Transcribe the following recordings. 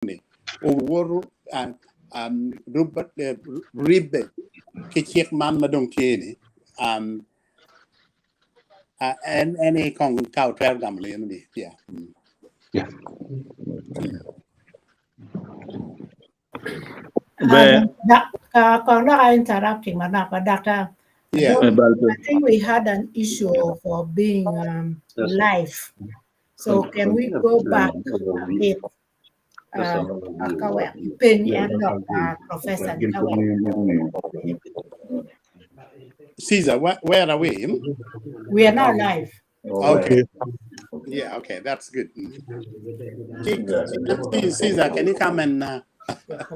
ni owoto ribbe ki cik man ma dong tye ni en en aye kong ka otwero gamo leno ni yeah. Yeah. Kong dok I interrupting manok, but Doctor, Yeah. I think we had an issue of being live. So can we go back a bit? Ka wek ipeny en dok Professor ni ka wek Caesar, where are we? We are now live. Okay. Yeah, okay, that's good. Caesar, can you come and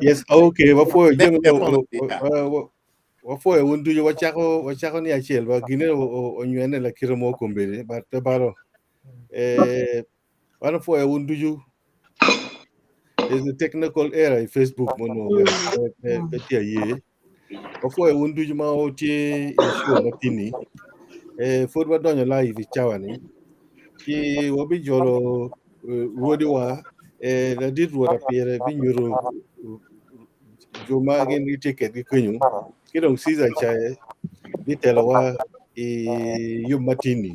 Yes, okay, wapwoyo Let jami me apology, yeah. wapwoyo wun ducu wacako wacako ni acel wa gine onywene lakite mo kombeddi but pe balo. Eh, wan opwoyo wun ducu. There's a technical error i Facebook mono pe pe tye aye. Wapwoyo wun ducu ma wutye i show matini. Eh, pud wadonyo live i cawa ni. Ci wabijolo rwodiwa eh, ladit rwot apire binyuto jo ma gin gitye kedgi kenyo ki dong Caesar Cae bitelowa i yub matini.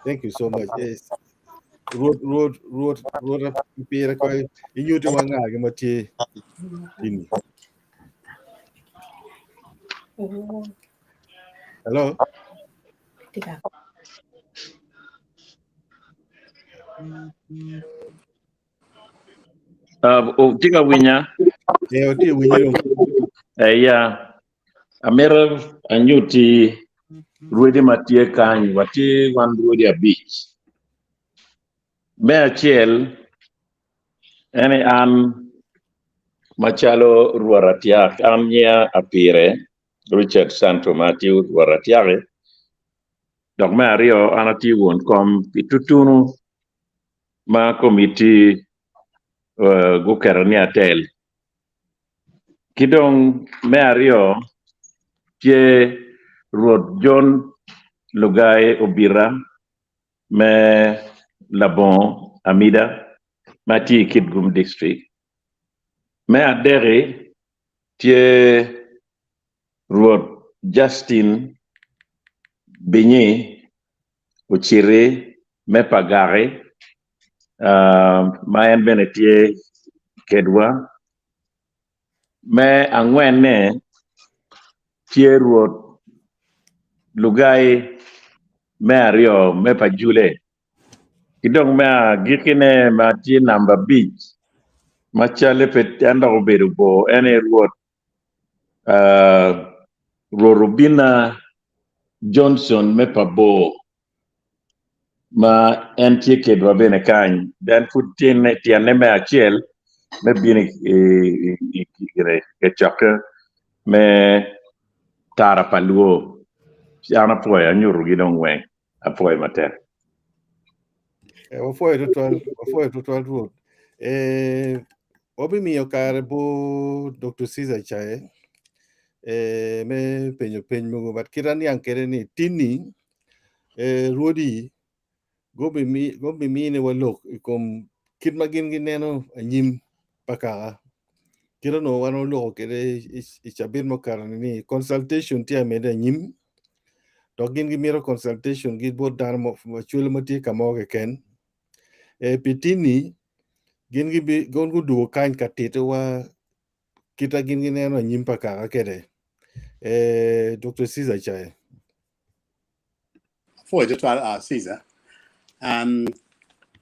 Thank you so much. Yes. Rwot rwot rwot rwot apire ko inyutiwa nga gi ma tye tini. Hello. Tye ka winya? Eh, watye winyi dong. Eya, amito anyutti rwedi ma tye kany, watye wan rwedi abic. Me acel en aye an macalo Rwot Atyak, an nyinga Apire Richard Santo ma atye Rwot Atyaki, dok me aryo an atye won kom pi tutunu ma komiti guketo ni atel. Ki dong me aryo tye Rwot John Lugai Obita me Labongo Amida ma tye i Kitgum District. Me adek-ki tye Rwot Justin Binyi Ociti me Pagaki ma en bene tye kedwa. Me angwenne tye Rwot Lugai me aryo me Pajule ki dong me agikkine ma tye namba abic ma calle pe en dok obedo bor en aye Rwot Rwot Obinna Johnson me Pabor ma en tye kedwa bene kany en pud tyene me acel me bino i kacokke me tara pa lwo an apwoyo anyutogi dong weng apwoyo matek. Eh, wapwoyo tutwal, wapwoyo tutwal Rwot. Eh, wabimiyo kare bo Dr. Caesar Cae eh, me penyo peny mogo, but kit aniang kede ni tini eh, rwodi gubimi gubimine wa lok i kom kit ma gin gineno anyim pa kaka. Kit onongo wan waloko kwede i cabit mukato ni ni consultation tye amedde anyim dok gin gimito consultation gi bot dano macwalo ma tye ka mo keken. E, pi tini gin gibi gin gudugo kany ka titowa kit ma gin gineno anyim pa kaka kwede. E, Dr. Caesar Cae. Apwoyo tutwal Caesar. Um,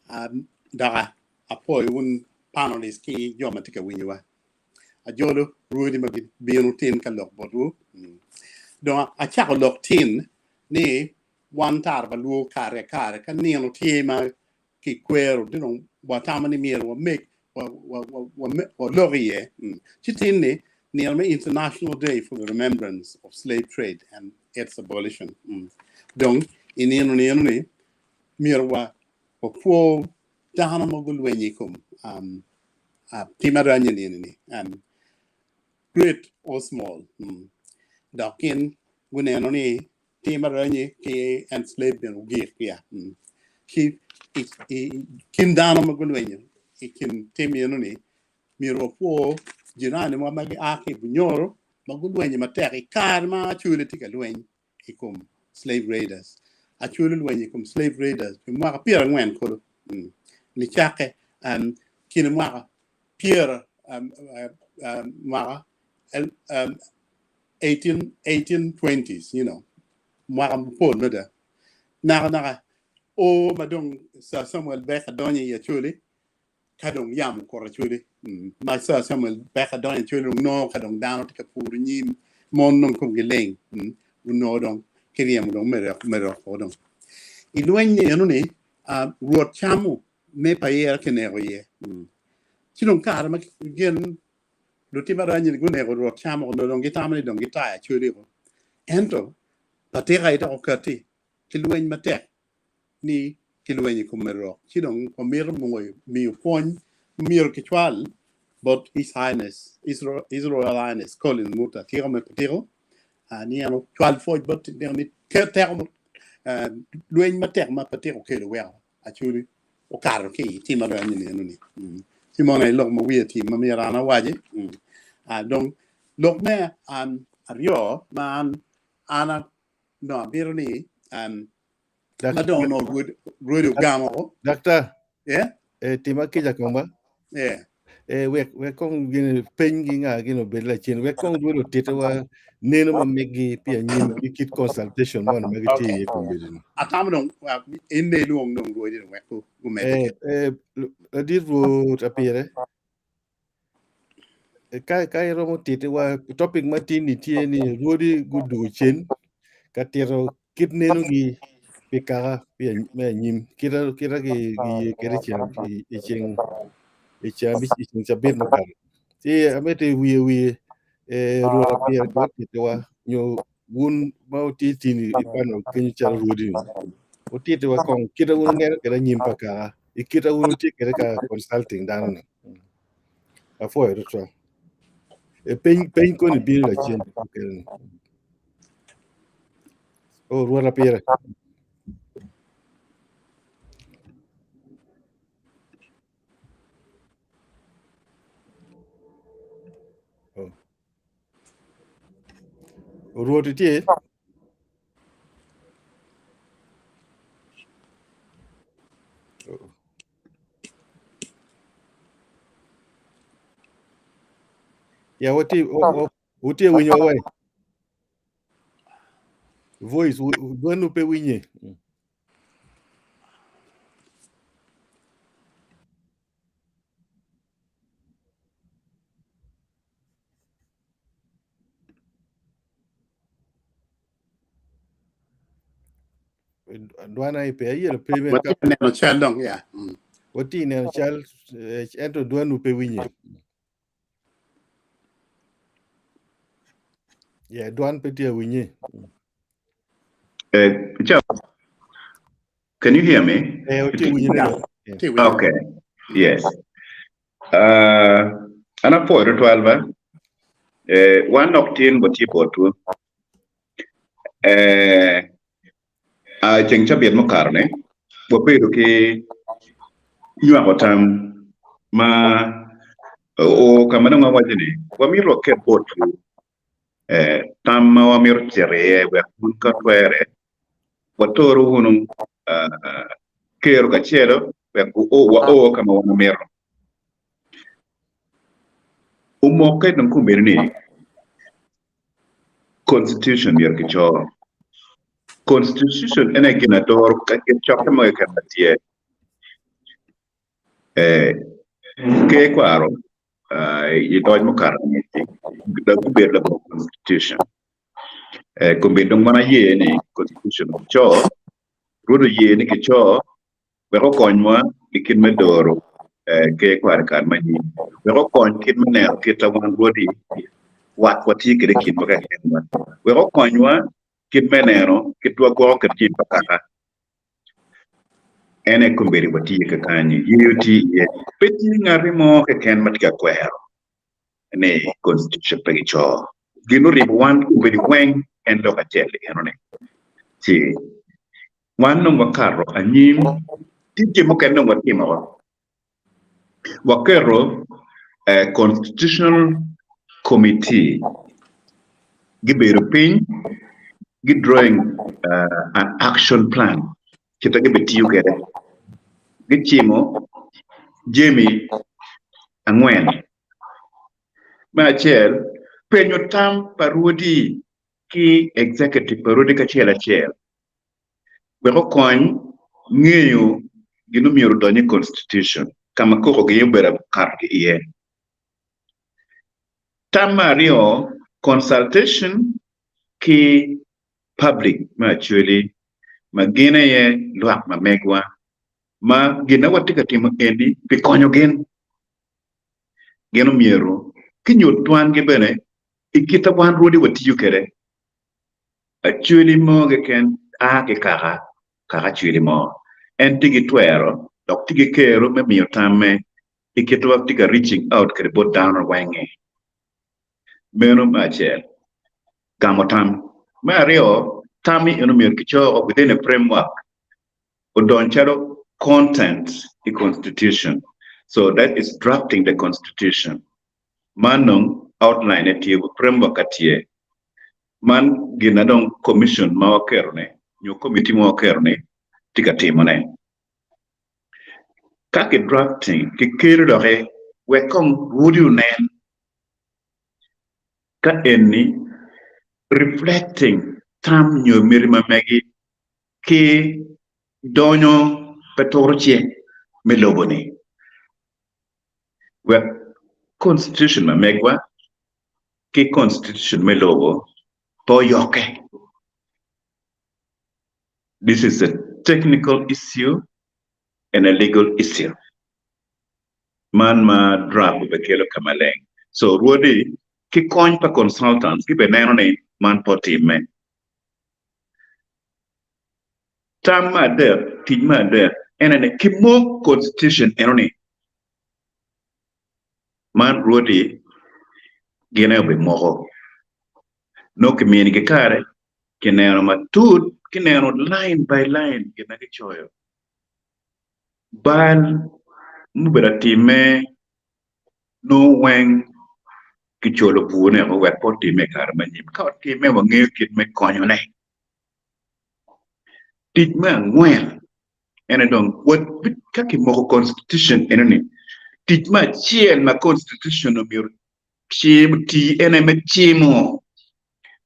um, dok apwoyo wun panelists ki jo ma tye ka winyowa. Ajolo rwodi ma gibino tin ka lok botwu. Dong acako lok tin ni wan tara pa luo kare kare ka nino tye ma kikwero ti dong watamo ni myero wamek walok iye. Ci tin ni nino me International Day for the Remembrance of Slave Trade and its Abolition. Dong i nino nino ni myero wapwo dano ma gulwenyo i kom tim aranya nino ni great or small. Dok gin guneno ni tim aranyi ki enslavement ogik ya. Ki i kin dano ma gulwenyo i kin tim eno-ni, myero wapwo jiraniwa ma gia ki i Bunyoro ma gulwenyo matek i kare ma Acholi tye ka lweny i kom slave raiders. Acholi olwenyo i kom slave raiders pi mwaka pyerangwen kulu nicakke kine mwaka pyera mwaka 1820s you know mwaka mapol mada naka naka o ma dong Sir Samuel Baker donyo i Acholi ka dong yamo okuto Acholi ma Sir Samuel Baker donyo i Acholi dong nongo ka dong dano tye ka puro nyim mon dong komgi leng onongo dong kiryemo dong me roko dong i lweny ni eno ni Rwot camo me payera kineko iye ci dong kare ma gin lutim aranyi-ni guneko Rwot camo onongo dong gitamo ni dong gitayo Acholi o ento Patika aye dok okatti ki lweny matek ni kilwenyo i kom merok, ci dong wamito miyo pwony ma myero kicwal bot His Highness, His Royal Highness Collins Muta Tiko me Patiko, ni en ocwal pwoc bot ni teko lweny matek ma Patiko okelo weko Acholi okato ki i tim aranyi ni eno-ni. Ci mono aye lok ma wiye tye ma myero an awaci. Dong lok me aryo ma an onongo amito ni ma dong onongo rwodi ogamo. Daktar. Yeah. Eh, tima kica kong ba. Yeah. Eh, wek wek kong gin peny gi nga gin obed lacen wek kong rwodi otitiwa neno ma meggi pi anyim ki kit consultation moni ma gitye iye kombeddi ni. Atamo dong in ne ilwong dong rwodi dong wek gumedde. Eh, eh, ladit rwot apire. Ka ka iromo titiwa topic ma tin-ni tye ni rwodi gudugo cen ka tito kit nenogi pi kaka pi me anyim kita kita gi giye kwede i ceng i ceng i ceng abic i ceng cabit mukato ci amito i wiye wiye eh, rwot apire bot titiwa nyo wun ma wutye tin i panel kenyo calo rwodi-ni wutitiwa kong kit ma wun wuneno kwede anyim pa kaka i kit ma wun wutye kwede ka consulting dano-ni. Apwoyo tutwal. E piny piny koni bino lacen mukene. Oh, Rwot apire. Oh. Rwot itye? Oh. Ya wati wutie winyo wa wai. Voice dwanu pe winye. Dwana ipe ayelo pe ben ka Watye neno cal dong ya. Wati neno cal ento dwanu pe winye. Yeah, dwan pe tye winye. Ciao. Can you hear me? Eh, otye winye Yeah. ne. Tye winye. Okay. Yes. An apwoyo tutwal ba. Wan dok tin watye botwu. A ceng cabit mukato ni wabedo ki nywako tam ma oo ka ma dong awaco ni wamito waket botwu tam ma wamito cito iye wek wun ka twere watoru wunu kero kacelo wek wao ka ma wan wamito. Omokke dong kombeddi ni Constitution myero kico. Constitution en aye gin adoro ka gin cokke mo keken ma tye. Ker kwaro i loc mukato angec-ci dok gubedo labongo constitution. Kombeddi dong wan aye ni constitution kico, Rwot oye ni kico wek okonywa i kit me doro ker kwaro i kare me anyim, wek okony kit me neno kit ma wan rwodi wat watye kwede i kinwa kekenwa, wek okonywa kit me neno kit wagwoko kwede jami pa kaka. En aye kombeddi watye kakany, yeyo tye iye, pe tye ngati mo keken ma tye ka kwero ni constitution pe gico. Gin oribo wan kombeddi weng en lok acel-li enoni. Ci wan dong wakato anyim, tye jami mukene dong watimo. Waketo Constitutional Committee gibedo piny gi drawing an action plan kit ma gibitiyo kwede. Gicimo jami angwen. Me acel, penyo tam pa rwodi ki executive pa rwodi kacel acel wek okony ngeyo gin omyero odony i constitution ka ma koko gi obedo akato ki iye. Tam me aryo, consultation ki public me acholi ma gin aye lwak ma megwa ma gin ma watye ka timo eni pi konyo gin. Gin omyero ki nyut twangi bene i kit ma wan rwodi watiyo kwede. Acholi mo keken a ki kaka, kaka acholi mo. En tye ki twero dok tye ki kero me miyo tamme i kit ma tye ka reaching out kwede bot dano weng-ngi. Meno me acel, gamo tam. Me aryo, tam-mi eno myero kicoko within a framework, odony calo content i constitution. So that is drafting the constitution. Man dong outline-ne tye, framework-ka tye. Man gin ma dong commission ma waketo-ni nyo committee ma waketo-ni tye ka timone. Ka ki drafting kikelo doki wek kong rwodi onen ka eni reflecting tam nyo miti ma megi ki donyo pe turo cik me lobo-ni wek constitution ma megwa ki constitution me lobo pe oyokke. This is a technical issue and a legal issue. Man ma draft obekelo ka maleng. So rwodi ki kony pa consultants gibeneno ni man pe otimme. Tam me adek, tic me adek ene ni kimok constitution eno-ni Man rwodi gin aye obimoko. Nongo kiminigi kare, kineno matut, kineno line by line gin ma gicoyo. Bal mubedo atimme nongo weng kicolo bur-ne wek pe otimme i kare ma anyim. Ka otimme wangeyo kit me konyone. Tic me angwen ene dong ka kimoko constitution eno ni tic me acel ma constitution omyero oti ene me cimo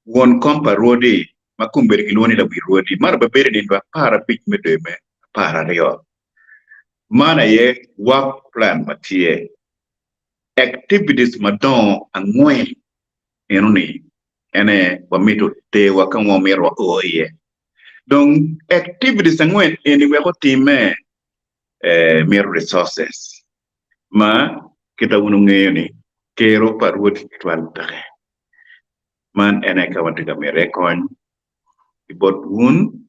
won kom pa rwodi ma kombeddi kilwongo ni lawi rwodi man obebedo i nino 15 me dwe me 12 man aye work plan ma tye activities madongo angwen eno ni ene wamito terwa ka ma wamito wa o iye. Dong activities angwen eni wek otimme mito resources ma kita wun wungeyo ni kero pa Rwot tutwal peke. Man ene ka watye ka mito iye kony ki bot wun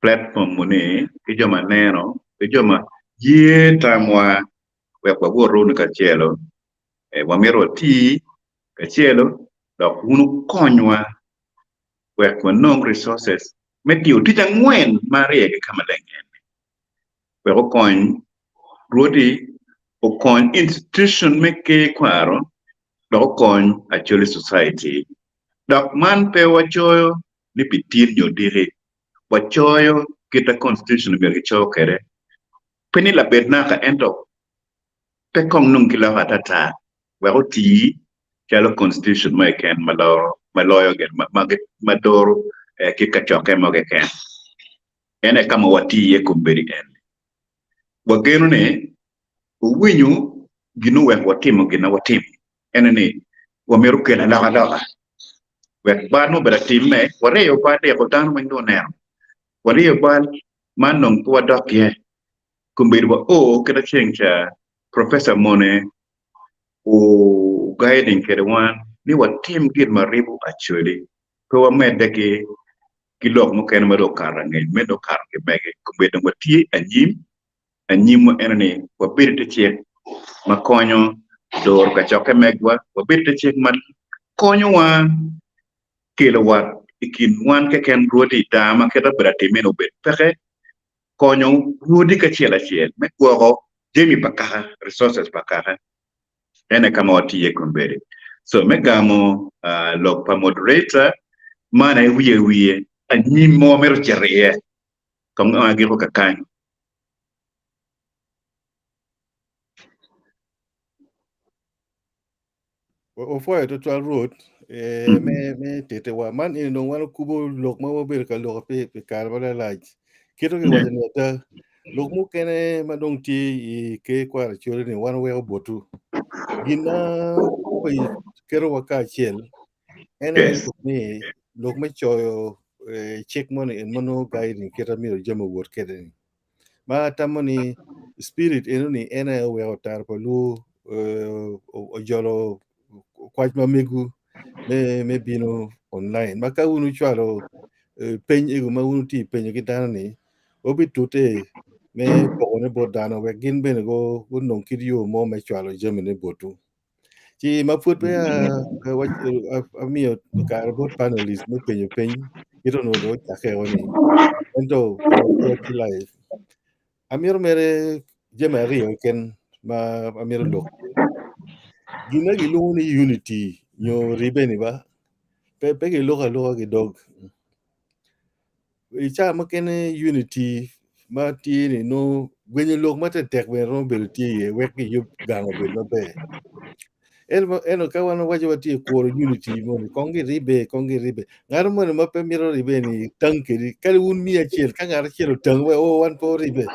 platform muni ki jo ma neno ki jo ma ye tamwa wek wawot wunu kacelo wamito wati kacelo dok wun wukonywa wek wanong resources me tiyo tic angwen ma aryegi ka maleng eni wek okony rwodi, okony institution me ker kwaro dok okony Acholi society dok man pe wacoyo ni pi tin nyo diki wacoyo kit ma constitution myero kico kwede pe ni labed naka ento pe kong nong kiloko atata wek oti calo constitution mo keken ma loro ma loyo gin ma doro kit kacokke mo keken. En aye ka ma watye iye kombeddi eni. Wageno ni wuwinyo gin oweko watimo gin ma watimo, ene ni wamito kelo alokaloka wek bal ma obedo atimme, waryeyo bal liko dano weng dong oneno, waryeyo bal man dong pe wadok iye. Kombeddi wa o kit ma ceng ca Professor Mone o guiding kwede wan ni watim gin ma ribo Acholi pe wamedde ki ki lok mukene ma dong okato angec me dong okato ki mege kombeddi dong watye anyim anyimwa ene ni wabedo i te cik ma konyo doro kacokke megwa wabedo i te cik ma konyowa kelo wat i kin wan keken rwodi daa ma kite obedo atimmi-ni obed peke konyo rwodi kacel acel me gwoko. Jami pa kaka, resources pa kaka en aye ka ma watye iye kombeddi. So me gamo lok pa moderator man aye wiye wiye anyim ma wamito cito iye kong dong agiko kakany. Wapwoyo twatwal Rwot eh, me me titewa. Man eni dong wan okubo lok ma wabedo ka loko pi pi kare ma lalac. Kit ma kiwaco ni ada, lok mukene ma dong tye i ker kwaro Acholi ni wan weko botwu. Gin ma ketowa kacel en aye lok ni lok me coyo eh, cik moni en ma nongo guiding kit ma myero jami owot kwede ni. Ma atamo ni spirit eno ni en aye oweko tara pa luo ojolo kwac ma megu me bino online ma ka wun wucwalo peny ego ma wun wutye penyo ki dano ni wabitute me pokone bot dano wek gin bene gunong kit yo mo me cwalo jamine botwu. Ci ma pud peya amiyo kare bot panelist me penyo peny kit onongo dong ocakke o ni ento ki live amito mere jami aryo keken ma amito lok iye. Gin ma gilwongo ni unity nyo ribbe ni ba pe giloko aloka ki dog. I cawa mukene unity ma tye ni nongo gwenyo lok ma tektek bene romo bedo tye iye wek giyub gang obed maber. Ento ka wan wawaco watye ka kuro unity moni kong giribbe kong giribbe ngat moni ma pe mito ribbe ni tang kedi kadi wun miya acel ka ngat acel otang wek o wan pe oribbe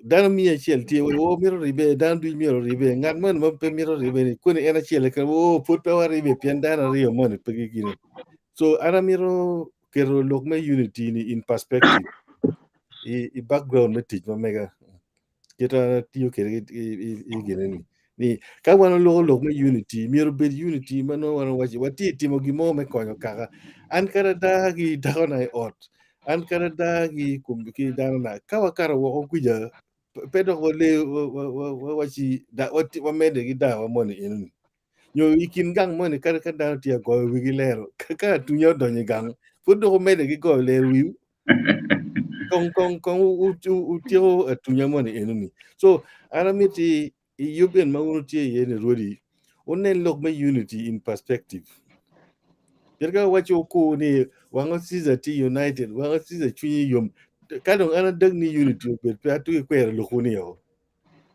dano miya acel tye o mito ribbe dano ducu myero oribbe ngat moni ma pe mito ribbe ni koni en acel keken o pud pe waribbe pien dano aryo moni pe gigine so an amito keto lok me unity ni in perspective i background me tic ma mega kit ma atiyo kwede i gine ni ni ka wan waloko lok me unity myero obed unity ma nongo wan wawaci watye timo gin mo me konyo kaka an kadi ada ki dakona i ot an kadi ada ki ki danona ka wakato woko kwica pe dok waleyo wawaci wamedde ki dawa moni enoni nyo i kin gang moni kadi ka dano tye ka goyo wigi lero ka atunya odonyo i gang pud dok wumedde ki goyo ler wiwu kong kong kong wutyeko atunya moni enoni so an amiti i yub en ma wun wutye iye ni rwodi wunen lok me unity in perspective pien ka waco okur ni wang Caesar tye united wang Caesar cwinye yom ka dong an adag ni unity obed pe atugi kwero lokwu ni o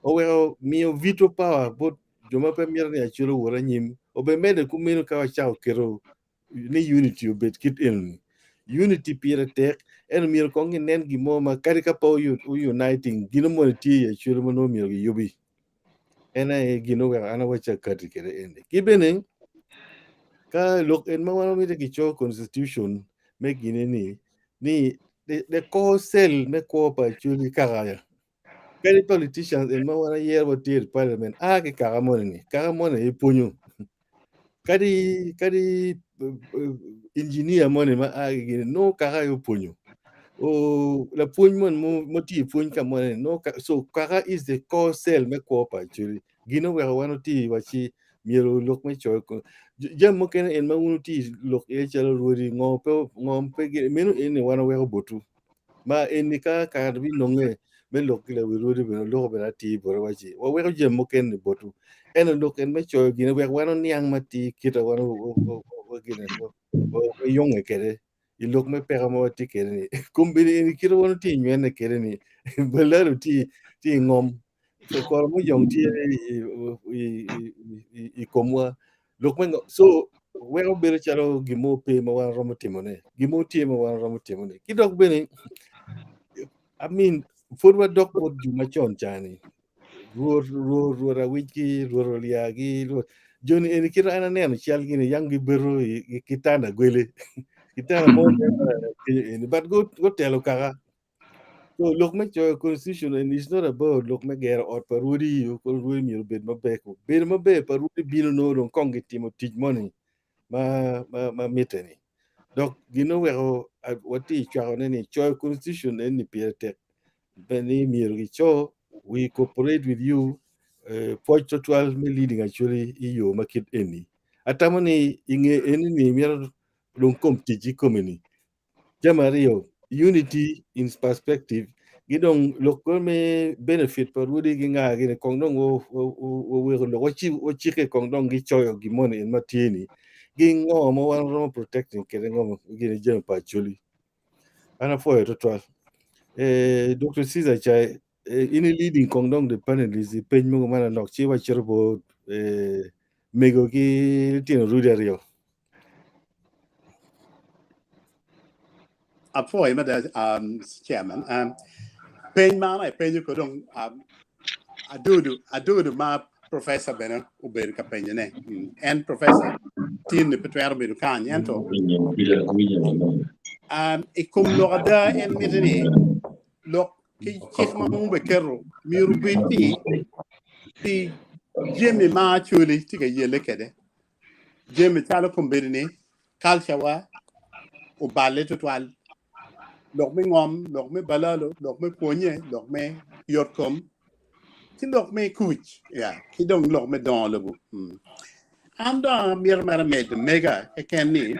oweko miyo veto power bot jo ma pe mito ni acel owot anyim obemedde kumeno ka wacako keto ni unity obed kit enoni. Unity pire tek ento myero kong ginen gin mo ma kadi ka pe uniting gino moni tye i acwele ma nongo myero giyubi. En aye gin oweko an awacci akati kwede eni. Ki bene ka lok en ma wan wamito gico constitution me gine ni ni the core cell me kwo pa acwele kaka ya. Kadi politicians en ma wan ayero watye i parliament a ki kaka moni ni kaka moni aye pwonyo. Kadi kadi engineer moni ma a ki gini nongo kaka aye opwonyo. O lapwony moni ma tye i pwony ka moni nongo so kaka is the core cell me kwo pa Acholi. Gin oweko wan oti waci myero lok me coyo jami mukene en ma wun wuti lok iye calo rwodi ngo pe ngo pe gini meno eni wan waweko botwu. Ma eni ka kare binonge me lok ki lawi rwodi bene oloko bene atir bote waci waweko jami mukene ni botwu. Ento lok en me coyo gine wek wan oniang matir kit ma wan wayonge kwede i lok me peko ma watye kwede ni. Kombeddi eni kit ma wan watye inywene kwede ni balalo tye i ngom koro muyong tye i komwa lok me so weko bedo calo gin mo pe ma wan romo timone gin mo tye ma wan romo timone ki dok bene I mean pud wadok bot jo macon cani rwot rwot rwot awicgi rwot olyagi rwot joni eni kit an aneno cal gini yang gibedo i kitanda gwele kitanda mo eni but gutelo kaka So lok me coyo constitution and it's not about lok me gero ot pa rwodi ko rwodi myero obed maber ko bedo maber pa rwodi bino nongo dong kong gitimo tic moni ma ma ma mitte ni dok gin oweko watye i cwako ne ni coyo constitution en ni pire tek pe ni myero gico we cooperate with you pwoc twatwal me leading actually i yo ma kit eni atamo ni i nge eni ni myero dong kom tic i kome ni jami aryo. Unity in perspective gi dong lok kor me benefit pa rwodi gi nga gini kong dong waweko lok wacikke kong dong gicoyo gin moni en ma tye ni gi ngo ma wan romo protecting kede ngo gini jami pa Acholi. An apwoyo twatwal. Eh, Dr. Caesar Chai, eh, in i leading kong dong the panelists i peny mogo manok ci wacito bo eh, mego ki litino rudi aryo. Apwoyo mada chairman. Peny man aye penyo ko dong adudu adudu ma professor bene obedo ka penyone. En professor tin ni pe twero bedo kany ento i kom lok ada en miti ni lok ki cik ma mube keto myero obed ni pi jami ma Acholi tye ka yelle kwede. Jami calo kombeddi ni culture wa oballe tutwal. Lok me ngom, lok me balalo, lok me pwonye, lok me yot kom, ki lok me kuc, yeah, ki dong lok me dongo lobo. An dong amito mere medo mega keken ni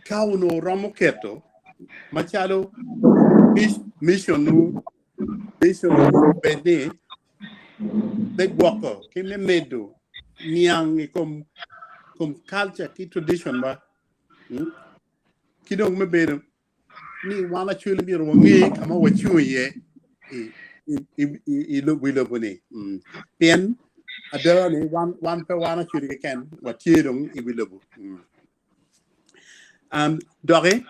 ka onongo romo keto macalo mission nu mission nu bed ni me gwoko ki me medo niang i kom kom culture ki tradition wa ki dong me bedo ni wan Acholi myero wange ka ma wacung iye i wi lobo ni pien ada ni wan pe wan Acholi keken watye dong i wi lobo. Doki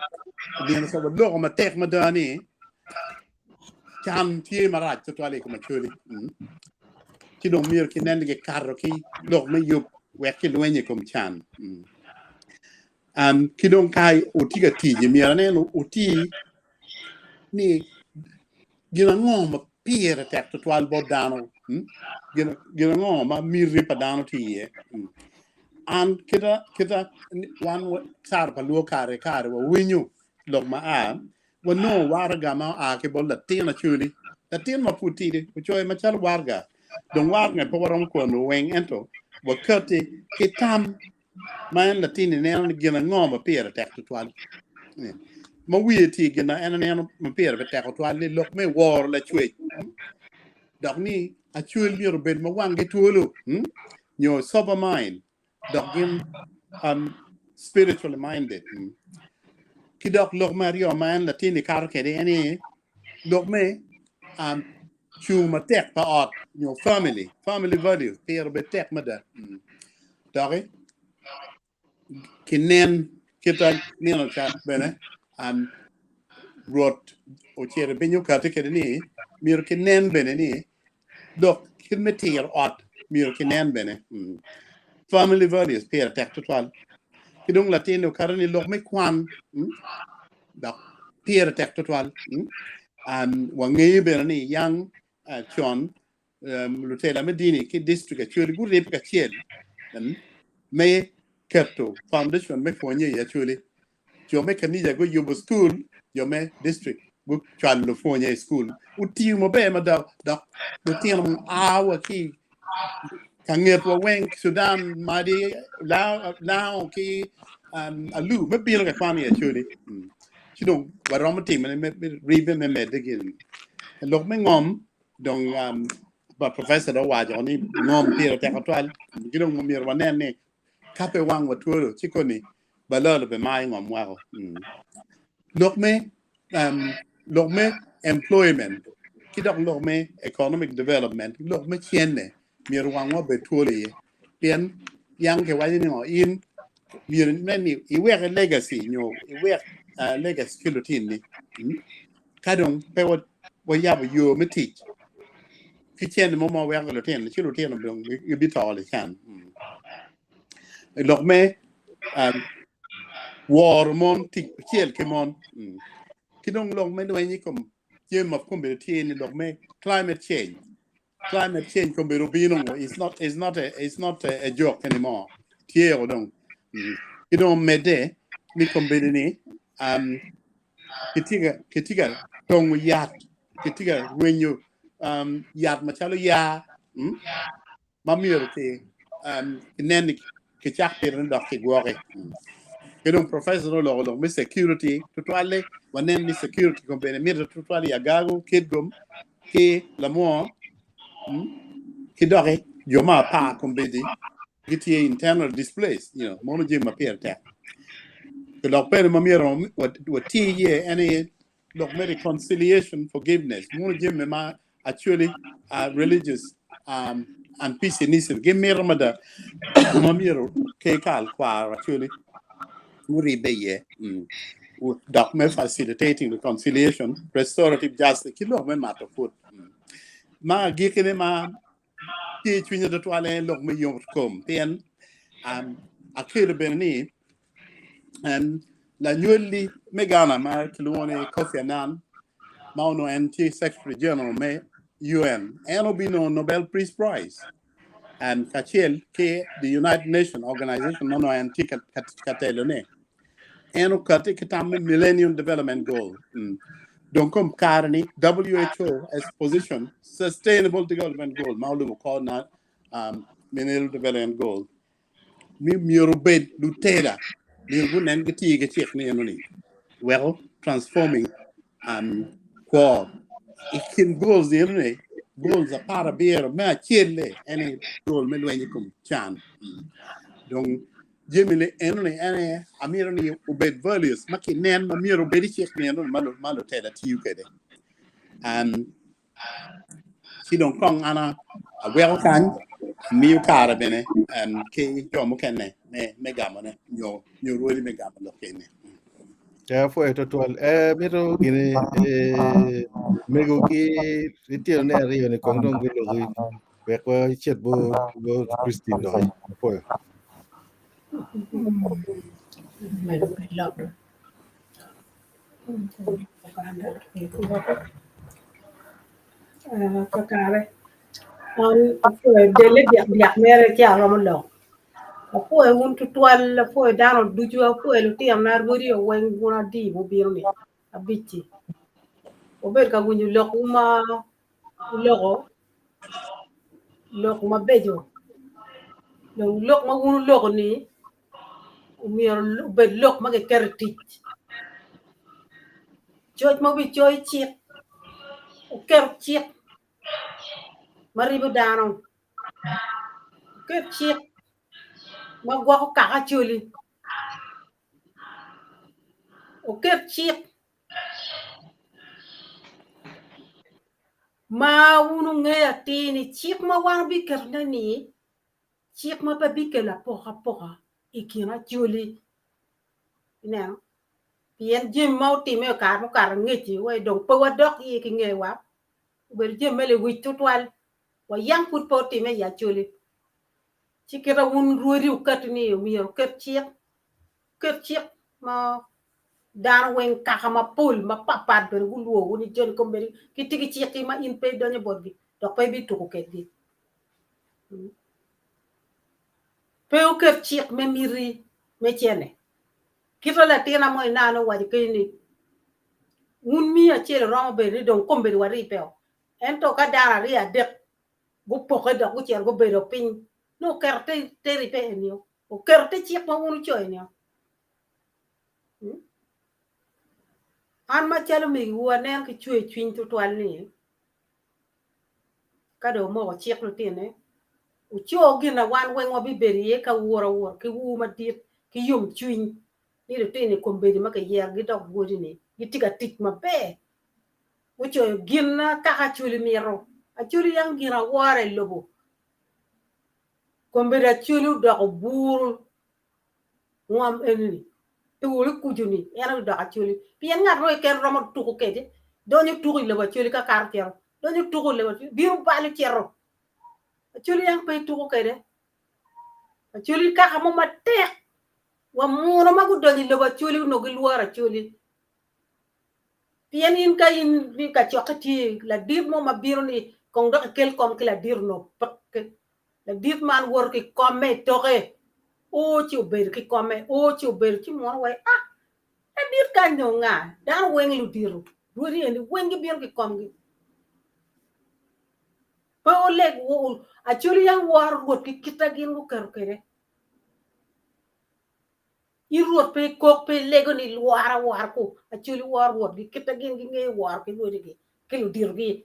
nino ca waloko matek mada ni can tye marac tutwal i kom Acholi ci dong myero kinen ni gikato ki lok me yub wek kilweny i kom can. Ki dong ka wutye ka tic myero anen wuti ni gin ango ma pire tek tutwal bot dano, gin ango ma miti pa dano tye iye. An kita kita wan caro pa luo kare ki kare wawinyo lok ma a wanongo waraga ma oa ki bot latin Acholi, latin ma pud tidi ocoyo macalo waraga dong waraga pe waromo kwano weng ento wakati ki tam ma en latin-ni neno ni gin ango ma pire tek tutwal. Ma wiye tye gin ma en neno ma pire pe tek tutwal ni lok me woro lacwec dok ni acwel myero obed ma wanggi twolo nyo sober mind dok gin spiritually minded. Ki dok lok me aryo ma en latin-ni kato kwede en ni lok me cung matek pa ot nyo family, family values pire obed tek mada. Doki kinen kita nino ca bene Rwot ocito piny okati kede ni myero kinen bene ni dok kit me tiro ot myero kinen bene. Family values pire tek tutwal. Ki dong latin okato ni lok me kwan dok pire tek tutwal. Wangeyo bene ni yang con lutela me dini ki district Acholi gurib kacel me keto foundation me pwonye i Acholi. Jo me kanija guyubo school, jo me district gucwalo lupwonye i school. Otiyo maber mada dok lutino a wa ki ka ngetwa weng Sudan, Madi, Lao ki Alu me bino ka kwan i Acholi. Ci dong waromo timone me ribbe me medde gin. Lok me ngom dong pa professor dong owaco ni ngom pire tek tutwal ki dong myero wanen ni ka pe wang watwolo ci koni balalo be mayo ngom wako. Lok me lok me employment ki dok lok me economic development lok me cene myero wangwa obed twolo iye pien yang kiwaco ni ngo in myero inen ni iwek legacy nyo iwek legacy ki lutinni ka dong pe wayabo yo me tic ki cene mo ma waweko ki lutino ci lutino dong gibito lican. Lok me woro mon tic acel ki mon ki dong lok me lweny i kom jami ma kombeddi tye ni lok me climate change climate change kombeddi obino it's not it's not a it's not a, a joke anymore tye o dong ki dong medde ni kombeddi ni um, kitye ka kitye ka tongo yat kitye ka rwenyo um, yat macalo yaa mm? ma myero ki um, kinen ni kicak pitone dok kigwoki. Ki dong professor oloko lok me security tutwalle wanen ni security kombeddi mitte tutwal i Agago, Kitgum ki Lamwo ki doki jo ma apar kombeddi gitye internal displaced, you know, mono jami ma pire tek. Ki lok bene ma myero wati iye en aye lok me reconciliation, forgiveness, mono jami ma actually religious and peace initiative gimito mada ma myero ke kal kwaro actually guribbe iye dok me facilitating reconciliation, restorative justice ki lok me mato put. Ma agikine ma tye i cwinya tutwal en lok me yot kom pien akelo bene ni lanywali me Ghana ma kilwongo ni Kofi Annan ma onongo en tye Secretary General me UN en obinongo Nobel Peace Prize and kacel ki the United Nations Organization ma onongo en tye ka telone en okati ki tam me Millennium Development Goal. Dong kom kare ni WHO as position Sustainable Development Goal ma olubo kor na Millennium Development Goal ni myero obed lutela myero gunen gitye ki cik ni eno ni weko transforming kwo i kin goals ni eno ni goals 17 me acel-le en aye goal me lweny i kom can. Dong jami ni eno ni en aye amito ni obed values ma kinen ma myero obed i cik ni eno ni ma lutela tiyo kwede. Ci dong kong an aweko kany amiyo kare bene ki jo mukene me gamone nyo rwodi me gamo lok eni. Ya apwoyo twatwal. Eh, mito gini eh, mego ki litino ne aryo ni kong dong guloki wek wacit bo bo Christine doki. Apwoyo. Medo pe lok. Kakare an apwoyo dele dyak dyak mere ci aromo lok apwoyo wun tutwal apwoyo dano ducu apwoyo lutinona rwodi weng wun adi mubino ni abic-ci wubedo ka winyo lokwu ma wuloko lok mabeco dong lok ma wun wuloko ni omyero obed lok ma kiketo i tic coc ma obicoyo cik oket cik ma ribo dano oket cik ma gwoko kaka acholi oket cik ma wun wungeyo atir ni cik ma wan wabiketone-ni cik ma pe bikelo apokapoka i kin acholi. Ineno? Pien jami ma otimme i kare mukato angec-ci wai dong pe wadok iye ki ngewa, obedo jami me lewic tutwal. Wayang pud pe otimme i acholi. Ci kita wun rwodi wukatti ni myero wuket cik, wuket cik ma dano weng kaka mapol mapatpat bene gulworwu ni joni kombeddi gitye ki cikgi ma in pe idonyo botgi dok pe ibituko kedgi. Pe wuket cik me miti me cene. Kit ma latinna mo inano owaco keni ni, Wun miyo acel oromo bedo ni dong kombeddi waribbe-o, ento ka dano aryo adek gupokke dok gucito gubedo piny, nongo oketo te ribbe eni-o, oketo te cik ma wun wucoyo-ni-o. An macalo omegiwu aneno ki cwercwiny tutwal ni, Ka dong wumoko cik lutine, wuco gin ma wan weng wabibedo iye ka wur awura ki ur madit ki yomcwiny ni lutino i kombeddi ma kiyerogi dok rwodi-ni gitye ka tic maber. Gucoyo gin ma kaka Acholi mito. Acholi yam gin awora i lobo. Kombeddi Acholi odoko buru ngom eni-ni. Twol kucu-ni en aye odoko Acholi pien ngat mo keken romo tuko kwede donyo tuko i lobo Acholi ka kato cito donyo tuko i lobo Acholi bino balo cito Acholi yang pe ituko kwede Acholi kaka mo matek wa muno ma gudonyo i lobo Acholi onongo gilworo Acholi pien in ka in kacokke tye ladit mo ma bino ni kong dok ikel kom ki ladit onongo peke Ladit man woto ki komme i toke, o ci obedo ki komme, o ci obedo, ci muno wai, ah, ladit kany dong nga? Dano weng ludito, rwodi eni weng gibino ki komgi. Pe wuleg, Acholi yang woro Rwot ki kita gin guketo kwede. In Rwot pe ikok pe ilego ni lwora wora ku Acholi woro rwotgi kit ma gin gingeyo woro ki rwodigi ki luditogi.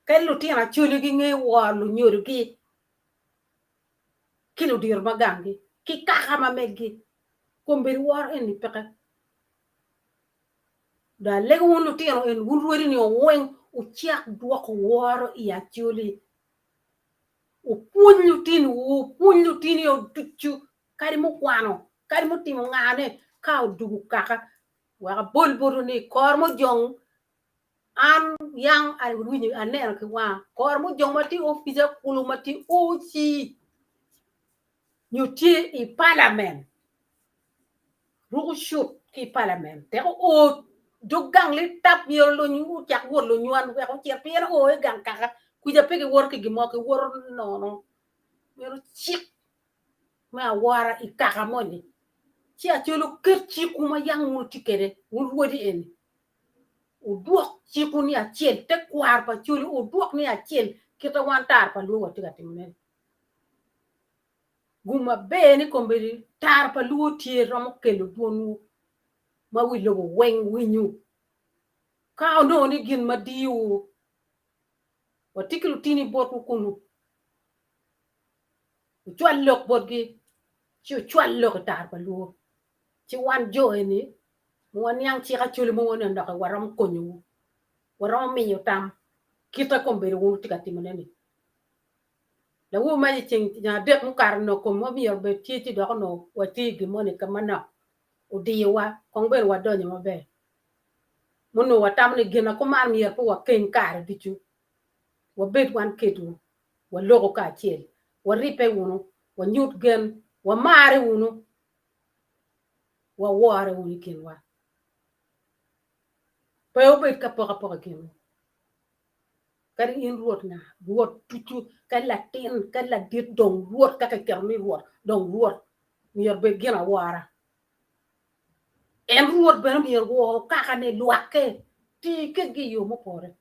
Kadi lutino Acholi gingeyo woro lunyodogi ki ludito ma ganggi ki kaka ma meggi. Kombeddi woro eni peke. Dong alego wun lutino eni wun rwodi ni weng wucak dwoko woro i Acholi. Wupwony lutinowu, wupwony lutinio ducu kadi mukwano, kadi mutimo ngane ka odugo kaka wek abol botwu ni kor mujong an yang awinyo aneno ki wanga kor mujong ma tye i opica kulu ma tye OC nyo tye i palament ruko cut ki i palament tek oo dog gang litap myero luny ocak wot lunywan wek ocit pien oo i gang kaka kwica pe giwoto ki gin mo giwoto nono myero cik me awora i kaka moni ci acol wuket cikwu ma yam wun wutye kwede wun rwodi eni wudwok cikwu ni acel tekwaro pa Acholi wudwok ni acel kite wan tar pa Luo watye ka timone-ni. Gum maber ni kombeddi tar pa Luo tye romo kelo dwonwu ma wi lobo weng winyo. Ka onongo ni gin ma diyowu watye ki lutini botwu kunu Wucwal lok botgi, ci wucwal lok i tar pa luo. Ci wan jo eni ma waniang cik Acholi ma waneno doki waromo konyowu, waromo miyo tam kite kombeddi wun wutye ka timone-ni. Lawu ma i ceng adek mukato onongo komwa myero obed tye ci dok onongo watye i gin moni ka manok odiyowa kong bene wadonyo maber. Munongo watamo ni gin ma kuman myero pe wakeng kare ducu, wabed wan kedwu. waloko kacel, waribbe wunu, wanyut gen, wamarre wunu, waworre wunu i kinwa. Pe wubed ka poko apoka i kinwu. Kadi in Rwot nga, Rwot ducu, kadi latin, kadi ladit, dong Rwot ka kiketo ni Rwot, dong Rwot myero obed gin awora. En Rwot bene myero owor kakane, lwakke, ti kedgi i yo mupore.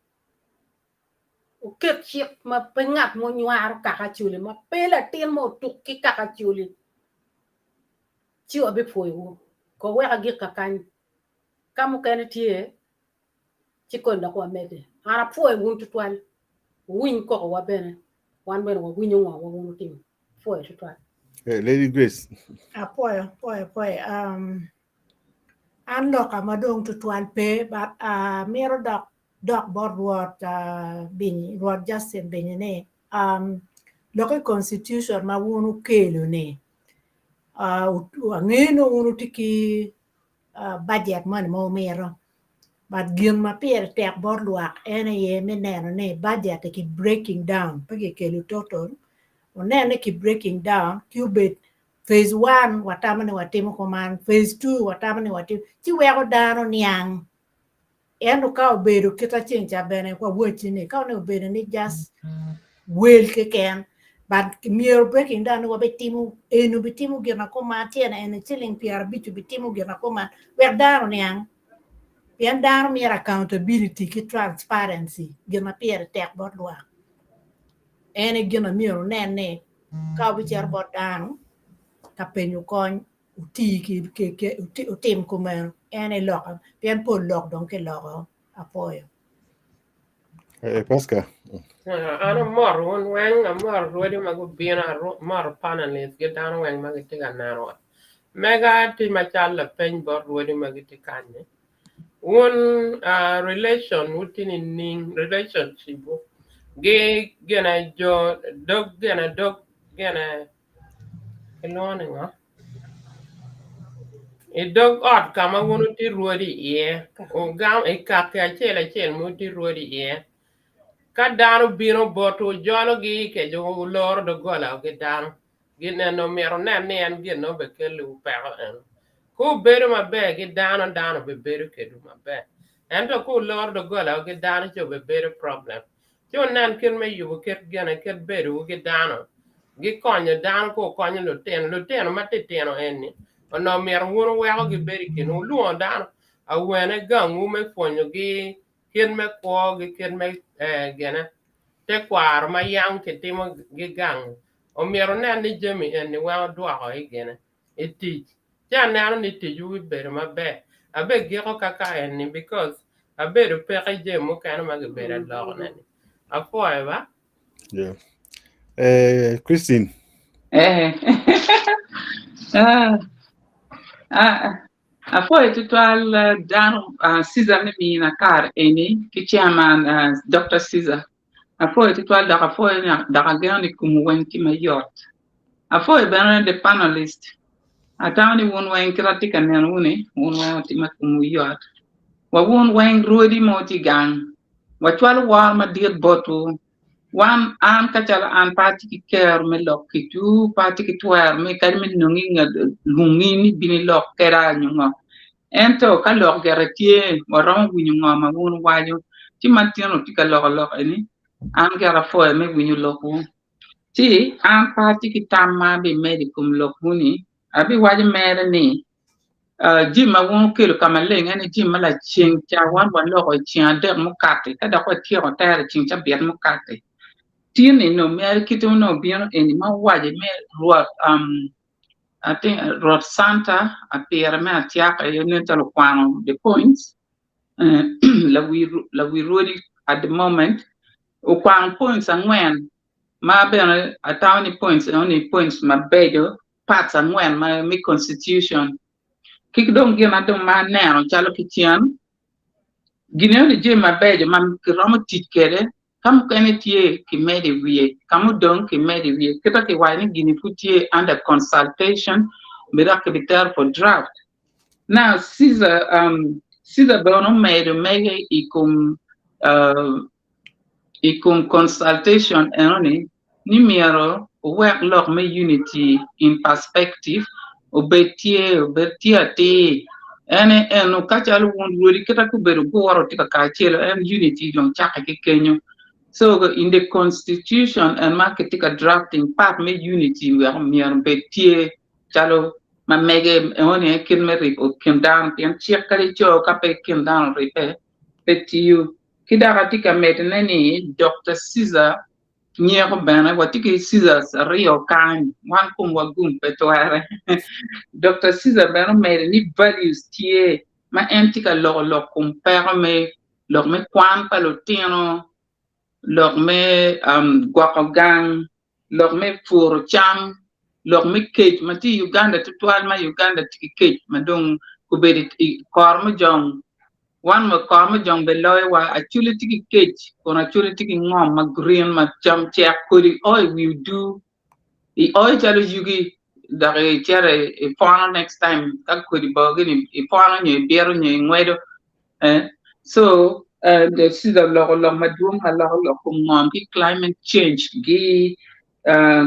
Wuket cik ma pe ngat mo nywaro kaka Acholi, ma pe latin mo otuk ki kaka Acholi, ci wabipwoyowu. Ko wek agik kakany, ka mukene tye, ci kony dok wamedde. An apwoyo wun tutwal, wuwiny kokowa bene, wan bene wawinyo ngo ma wun wutimo. Apwoyo tutwal. Hey, Lady Grace. Apwoyo, apwoyo, apwoyo. Um, an loka ma dong tutwal pe, but uh, mito dok dok bot Rwot Binyi, Rwot Justin Binyi ni, lok i constitution ma wun wukelo ni, angeyo nongo wun wutye ki budget moni ma wumito, but gin ma pire tek bot lwak en aye me neno ni budget ki breaking down, pe kikelo total, wunen ni ki breaking down ki obed phase one watamo ni watimo kuman, phase two watamo ni watimo, ci weko dano niang. Ento ka obedo kit aceng ca bene wawacci ni ka onongo obedo ni just wel keken but myero breaking down ni wabitimo eni obitimo gin ma kuman tyene eni ciling pyerabic obitimo gin ma kuman wek dano oniang pien dano myero accountability ki transparency gin ma pire tek bot lwak en aye gin ma myero wunen ni ka wubicito bot dano ka penyo kony wuti ki wutim kumeno en aye loka pien pol lok dong kiloko apwoyo. Eh, Pascal. An amoro wun weng, amoro rwodi ma gubino, amoro panelists ki dano weng ma gitye ka nenowa. Mega tye macalo lapeny bot rwodi ma gitye kany-nyi. Wun relation wu tye nining, relationship wu gi gine jo dog gine dog gine Kilwongo ni ngo? I dog ot ka ma wun wutye rwodi iye, i kaki acel acel ma wutye rwodi iye, ka dano bino botwu, jologi kece wuloro doggola ki dano, gin eno myero wunen ni en gin ma obikelliwu peko eno. Ka wubedo maber ki dano, dano bibedo kedwu maber. Ento ka wuloro doggolawu ki dano ci obibedo problem. Ci wunen kit me yubo kit gine, kit bedowu ki dano, gikonyo dano ka wukonyo lutino. Lutino matitino eni onongo myero wun wuweko gibedo i kinwu. Wulwongo dano awene gangwu me pwonyogi kit me kwogi, kit me gine, tekwaro ma yam kitimo ki gang. Omyero wunen ni jami eni weng wudwoko i gine, i tic. Ci aneno ni ticwu bibedo maber. Abegiko kaka eni because abedo peke jami mukene ma gibedo alokone ni. Apwoyo ba. Yeah. Eh, Christine. Eh. ah, ah, apwoyo tutwal eh, dano ah, Caesar me mina kare eni ki chairman ah, Dr. Caesar. Apwoyo tutwal dok apwoyo ni dok ageno ni kumu weng tye mayot. Apwoyo bene the panelist. Atamo ni wun weng kit atye ka neno wuni wun weng wutye ma komwu yot. Wa wun weng rwodi mo tye gang. Wacwalo woro madit botwu. Wan an ka calo an pe atye ki kero me lok kwedwu, pe atye ki twero me kadi me nongi ngat lwongi ni bin ilok keda nyo ngo. Ento ka lok gire tye waromo winyo ngo ma wun wuwaco. Ci ma tin wutye ka loko lok eni an gire apwoyo me winyo lokwu. Ci an pe atye ki tam ma abimedo i kom lokwu-ni, abiwaco mere ni, jami ma wun wukelo ka maleng ene jami ma laceng ca wan waloko i ceng adek mukato ka dok watyeko tere i ceng cabit mukato. Tin-ni nongo mere kite onongo obino eni ma owaco me Rwot Rwot Santa apire me atyaka aye nen calo okwano the points lawi rwodi at the moment okwano points angwen ma bene atamo ni points enoni points mabeco parts angwen ma me constitution ki dong gin ma dong ma aneno calo ki cen gin enoni jami mabeco ma kiromo tic kwede ka mukene tye kimedo i wiye ka mudong kimedo i wiye kita kiwaco ni gini pud tye under consultation be dok kibitero for draft now Caesar um, Caesar bene omedo mege i kom uh, i kom consultation enoni ni myero owek lok me unity in perspective obed tye obed tye atir ene eno ka calo wun rwodi kita gubedo guro tye ka kacelo en unity dong cakke ki kenyo so in the constitution en ma kitye ka drafting part me unity wek myero obed tye calo ma mege enoni aye kit me ribo kin dano pien cik kadi co ka pe kin dano oribbe pe tiyo ki dok atye ka medone ni Dr. Caesar nyeko bene watye ki Caesars aryo kany wan komwa gum pe twere Dr. Caesar bene omedo ni values tye ma en tye ka loko lok kom peko me lok me kwan pa lutino lok me um, gwoko gang lok me puro cam lok me kec ma tye i Uganda tutwal ma Uganda tye ki kec ma dong obedo i kor mujong wan wa kor mujong bene loyo wa acholi tye ki kec kun acholi tye ki ngom ma green ma cam cek kodi o i wi odur i oyo calo yugi dok icito ipwono next time ka kodi bo gini ipwono nyo ibito nyo ingwedo eh so the Caesar oloko lok madwong ma loko lok kom ngom ki climate change gi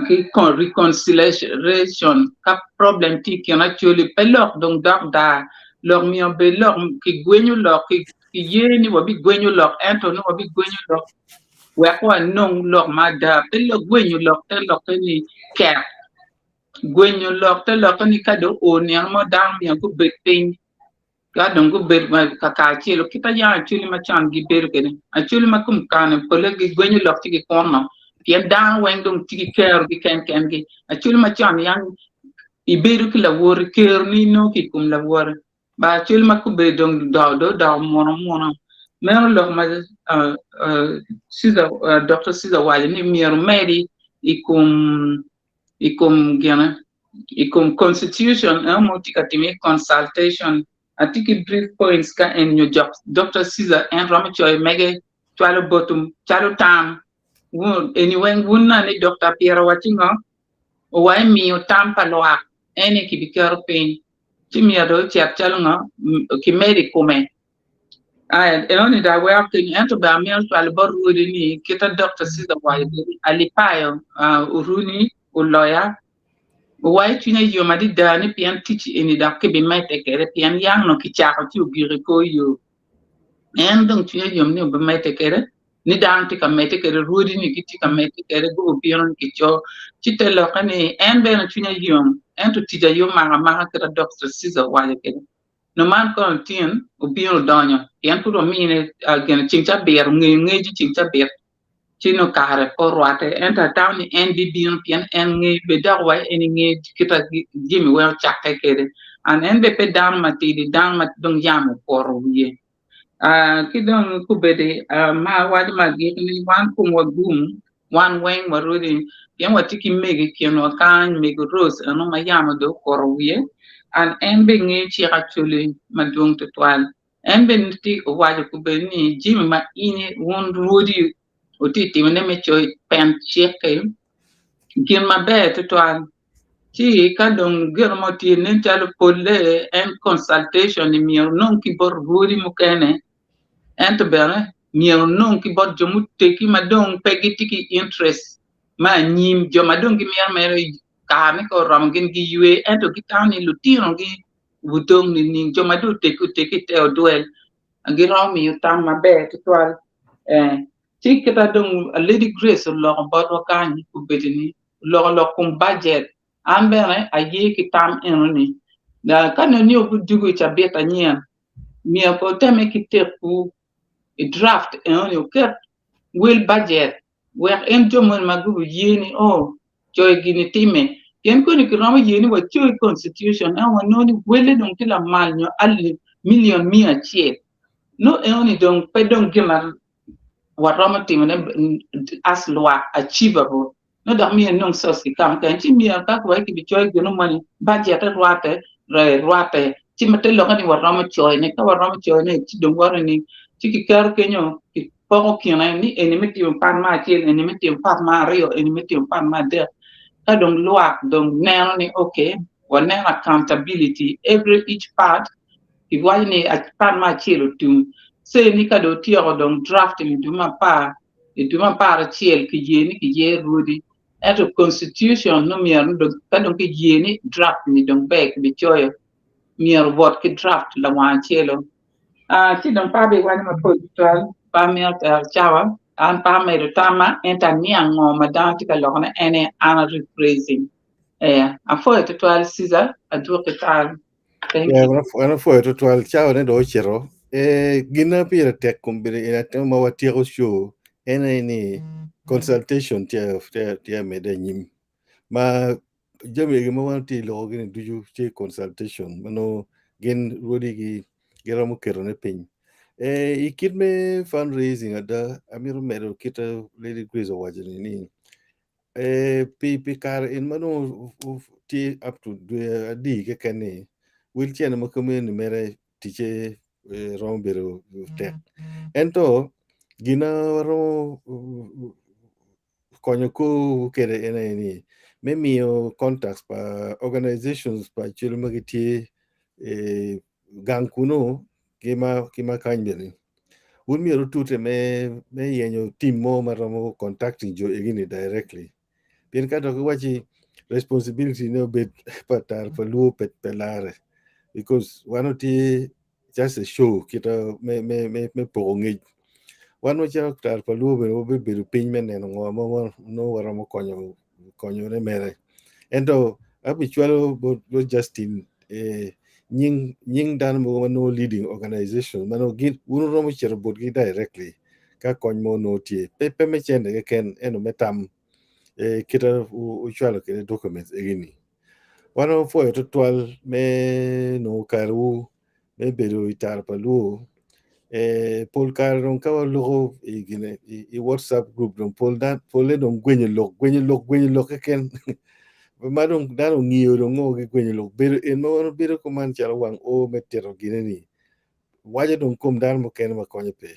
ki reconciliation ka problem tye i kin acholi pe lok dong dok dar lok myero obed lok kigwenyo lok ki ye ni wabigwenyo lok ento ni wabigwenyo lok wek wanong lok ma ada pe lok gwenyo lok te lokke ni ket gwenyo lok te lokke ni ka dong oo nino mo dano myero gubed piny Ka dong gubedo kakacelo, kit ma yam Acholi macon gibedo kwede, Acholi ma kom kare-ni polle gigwenyo lok ci gikuno, pien dano weng dong tye ki kerogi kenkengi. Acholi macon yam ibedo ki lawoti, keroni inongo ki i kom lawoti. Ba Acholi ma kobedo dong dong odoko muno muna. Meno lok ma Dokta Caesar owaco ni myero omedi i kom i kom gine i kom constitution eno mo tye ka timo iye consultation atye ki brief points ka en nyo jok Doctor Caesar en romo coyo mege cwalo botum calo tam eni weng wun na ni Doctor Apira wacci ngo owa emiyo tam pa lwak eni kibiketo piny ci myero dong ocit calo ngo kimedo i kome Aya, enoni dong aweko kenyo, ento bene amito cwalo bot rwodi ni kita Dokta Caesar owaco kwede, Alipayo, uh, Oruni, oloya, owaco cwinya yom adada ni pien tic eni dok kibimedde kwede pien yang nongo kicako ci ogik i kor yo. En dong cwinya yom ni obimedde kwede, ni dano tye ka medde kwede, rwodi ni gitye ka medde kwede, gubibino ni kico. Ci te lokke ni en bene cwinya yom, ento tic aye omako amaka kita Dokta Caesar owaco kwede. Nongo man kono tin obino odonyo pien pud wamine gin ceng cabit ongeyo ngec i ceng cabit ci nongo kare pe orwatte ento atamo ni en bibino pien en ngeyo bene dok wa en inge kit ma jami weng ocakke kwede. And en bene pe dano matidi, dano ma dong yam okuto wiye. Ki dong kubedi ma awaco me agikki ni wan komwa gum, wan weng warudi pien watye ki mego i kinwa kany, mego Rose eno ma yamo dong okuto wiye and en bene ngeyo cik Acholi madwong tutwal. En bene tye owaco kubedi ni jami ma in wun rwodi wutye ka timone me coyo pen cik-ki gin maber tutwal. Ci ka dong gin mo tye nen calo polle en consultation ni myero onong ki bot rwodi mukene ento bene myero onong ki bot jo muteggi ma dong pe gitye ki interest me anyim jo ma dong gimito mere kare ni ka oromo gin giywe ento gitamo ni lutinogi obidong nining jo ma dong oteggi oteggi i te odwel giromo miyo tam maber tutwal ci kita dong Lady Grace oloko botwa kany obedo ni oloko lok kom bajet an bene aye ki tam enoni ka nongo ni obidwogo i cabit anyen myero pe oteme ki tekwu i draft enoni wuket wel bajet wek en jo moni ma gubi ye ni oh coyo gini time pien koni kiromo ye ni wacoy constitution ento wanongo ni wele dong tye lamal nyo alip million 100 nongo enoni dong pe dong gin ma waromo timone as lwak achievable nongo dok myero inong source ki ka mukene ci myero ka kiwaco kibicoyo gino moni bajette rwatte rwatte ci te lokke ni waromo coyone ka waromo coyone ci dong wato ni ci kiketo kenyo kipoko kine ni eni me timo part me acel eni me timo part me aryo eni me timo part me adek ka dong lwak dong neno ni okay waneno accountability every each part kiwaco ni part me acel otum ce ni ka dong otyeko dong drafting i dwe me apar i dwe me 11 kiye ni kiye rwodi ento constitution nongo myero ni dong ka dong kiye ni draft ni dong ber kibicoyo myero owot ki draft lawang acelo ci dong pe abiwaco mapol tutwal pe amito tero cawa an pe amedo tamma ento aniang ngo ma dano tye ka lokone en aye an a rephrasing apwoyo tutwal Caesar adwoki kare. Thank Yeah, you. an apwoyo tutwal cawa ne dong ocito. Gin ma pire tek kombeddi en aye ma watyeko show en aye ni consultation tye tye medde anyim ma jami egi ma wan watye ka loko gini ducu tye consultation ma nongo gin rwodigi giromo ketone piny. I kit me fundraising ada amito medo kit ma Lady Grace owaco ni ni Pi kare en ma nongo tye up to dwe adi keken ni wel cene ma kome ni mere ticce romo bedo tek ento gin ma waromo konyo kor kwede en aye ni me miyo contacts pa organizations pa cwalo ma gitye gang kunu ki ma kany bene wun myero wutute me yenyo team mo ma romo contacting jo egini directly pien ka dok iwacci responsibility ne obed pa tar pa luo pe lare because wan watye just a show kita me poko ngec wan macalo tar pa luo bene wabibedo piny me neno ngo ma nongo waromo konyo konyone mere ento abicwalo bot Justin nying dano mogo ma nongo leading organization ma nongo gin wun wuromo cito botgi directly ka kony mo nongo tye pe me cente keken ento me tam kita wucwalo kwede documents egini wan wapwoyo tutwal me nongo karewu me bedo i tara pa luo pol kare dong ka waloko i WhatsApp group dong polle dong gwenyo lok gwenyo lok gwenyo lok keken ma dong dano ongiyo dong ngo gigwenyo lok bedo en ma wan wabedo kuman calo wang o me tito gine ni waco dong kom dano mukene ma konyo pe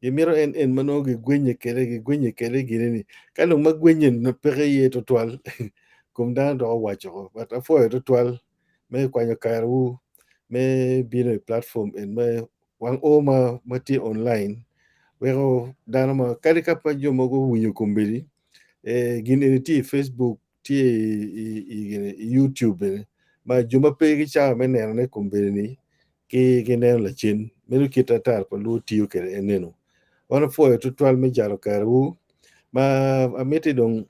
gimito en en ma nongo gigwenye kwede gigwenye kwede gine ni ka dong ma gwenye peke iye tutwal kom dano dok owaco but apwoyo tutwal me kwanyo karewu me bino i platform en me wang o ma tye online weko dano ma kadi ka pa jo mogo owinyo kombeddi gin eni tye i Facebook tye i YouTube bene ma jo ma pe ki cawa me nenone kombeddi ni ki gineno lacen meno kit ata pa luo tiyo kwede en eno wan opwoyo tutwal me jalo karewu ma amiti dong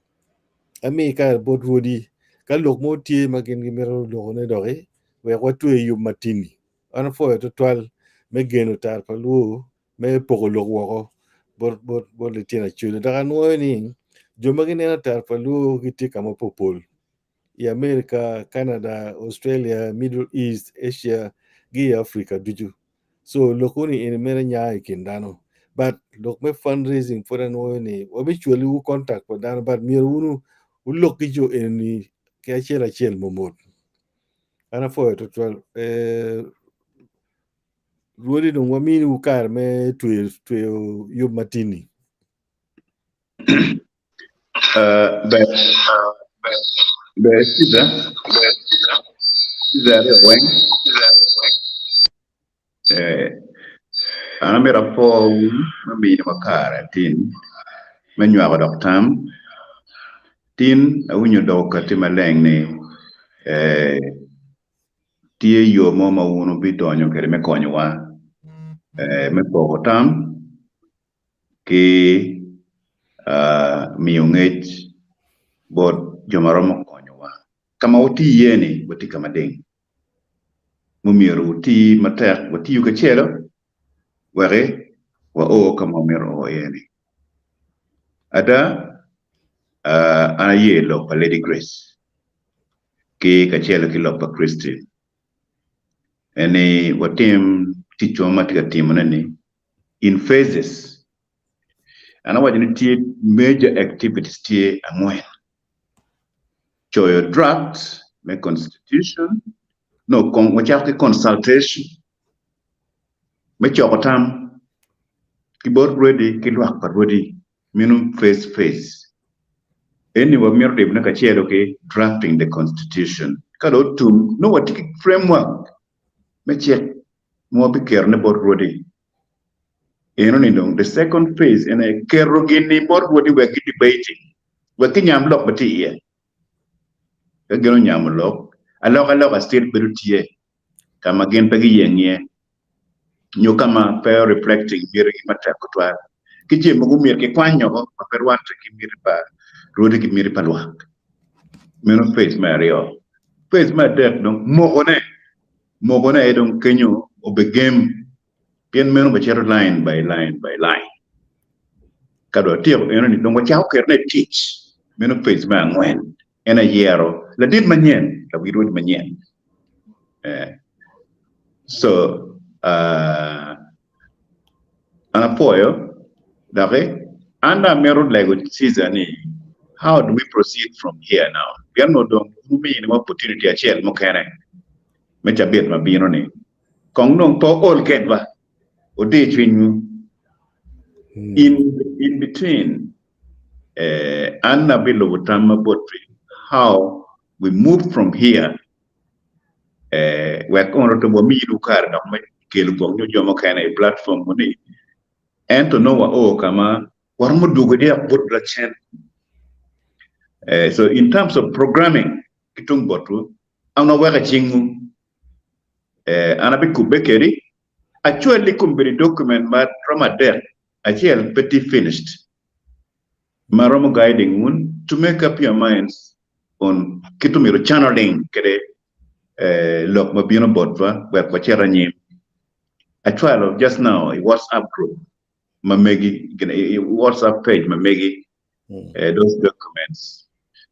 ami kare bot rwodi ka lok mo tye ma gin gimito lokone doki wek watwe yub matini wan opwoyo tutwal me geno tar pa luo me poko lok woko bot bot bot litino acholi dok anwoyo ni jo ma gineno tar pa luo gitye ka ma popol. I America, Canada, Australia, Middle East, Asia ki i Africa ducu. So lok eni eni mere nya i kin dano. But lok me fundraising pud anwoyo ni wabicwaliwu contact pa dano but myero wunu wulok ki jo eni ki acel acel momot. An apwoyo tutwal. Eh, Rwodi dong waminiwu kare me tweyo tweyo yub matini. Ber ber Caesar Caesar aryo weng an amito apwowu me miniwa kare atin me nywako dok tam tin awinyo dok okati maleng ni tye yo mo ma wun wubidonyo kwede me konyowa me poko tam ki miyo ngec bot jo ma romo konyowa. Ka ma watye iye-ni watye ka mading, mumyero wuti matek watiyu kacelo wek wao ka ma wamito o iye-ni. Ada, an aye lok pa Lady Grace ki kacelo ki lok pa Christine en ni watim ticwa ma watye ka timone-ni in phases. An awaco ni tye major activities tye angwen, coyo draft me constitution, no kong wacako ki consultation me coko tam ki bot rwedi ki lwak pa rwedi meno phase phase. Eni wamito ribone kacelo ki drafting the constitution. Ka dong otum nongo watye ki framework me cik ma wabiketone bot rwodi. Eno-ni dong the second phase en aye keto gin-ni bot rwodi wek gi debating, wek ginyam lok ma tye iye. Ka gin onyamo lok, alokaloka still bedo tye ka ma gin pe giyeng iye nyo ka ma pe reflecting mitigi matek tutwal. Ki jami mogo myero kikwany woko ma pe rwatte ki miti pa rwodi ki miti pa lwak. Meno phase me aryo. Phase me adek dong mokone. Mokone aye dong kenyo obigem pien meno wacito line by line by line. Ka dong atyeko eno ni dong wacako ketone i tic. Meno phase me angwen. En aye yero ladit manyen, lawil rwodi manyen. Eh. So, uh, an apwoyo doki an dong amito lego Caesar ni how do we proceed from here now? Pien onongo dong wuminiwa opportunity acel mukene me cabit ma bino ni kong dong pe ool kedwa odi cwinywu in in between eh, an abilubo tam ma botri how we move from here eh, wek ono to wamiyi kare dok me kelo gwok nyo jo mukene i platform mu ni ento nongo wao ka ma waromo dwogo dyek bot lacen. Eh, so in terms of programming ki tung botwu an aweko acingwu eh, an abikubbe kedi acwali kombeddi document ma romo adek acel pe tye finished ma romo guiding wun to make up your minds on kit omyero channeling kede eh, lok ma bino botwa wek wacit anyim. Acwalo just now i WhatsApp group ma megi i WhatsApp page ma megi eh, those documents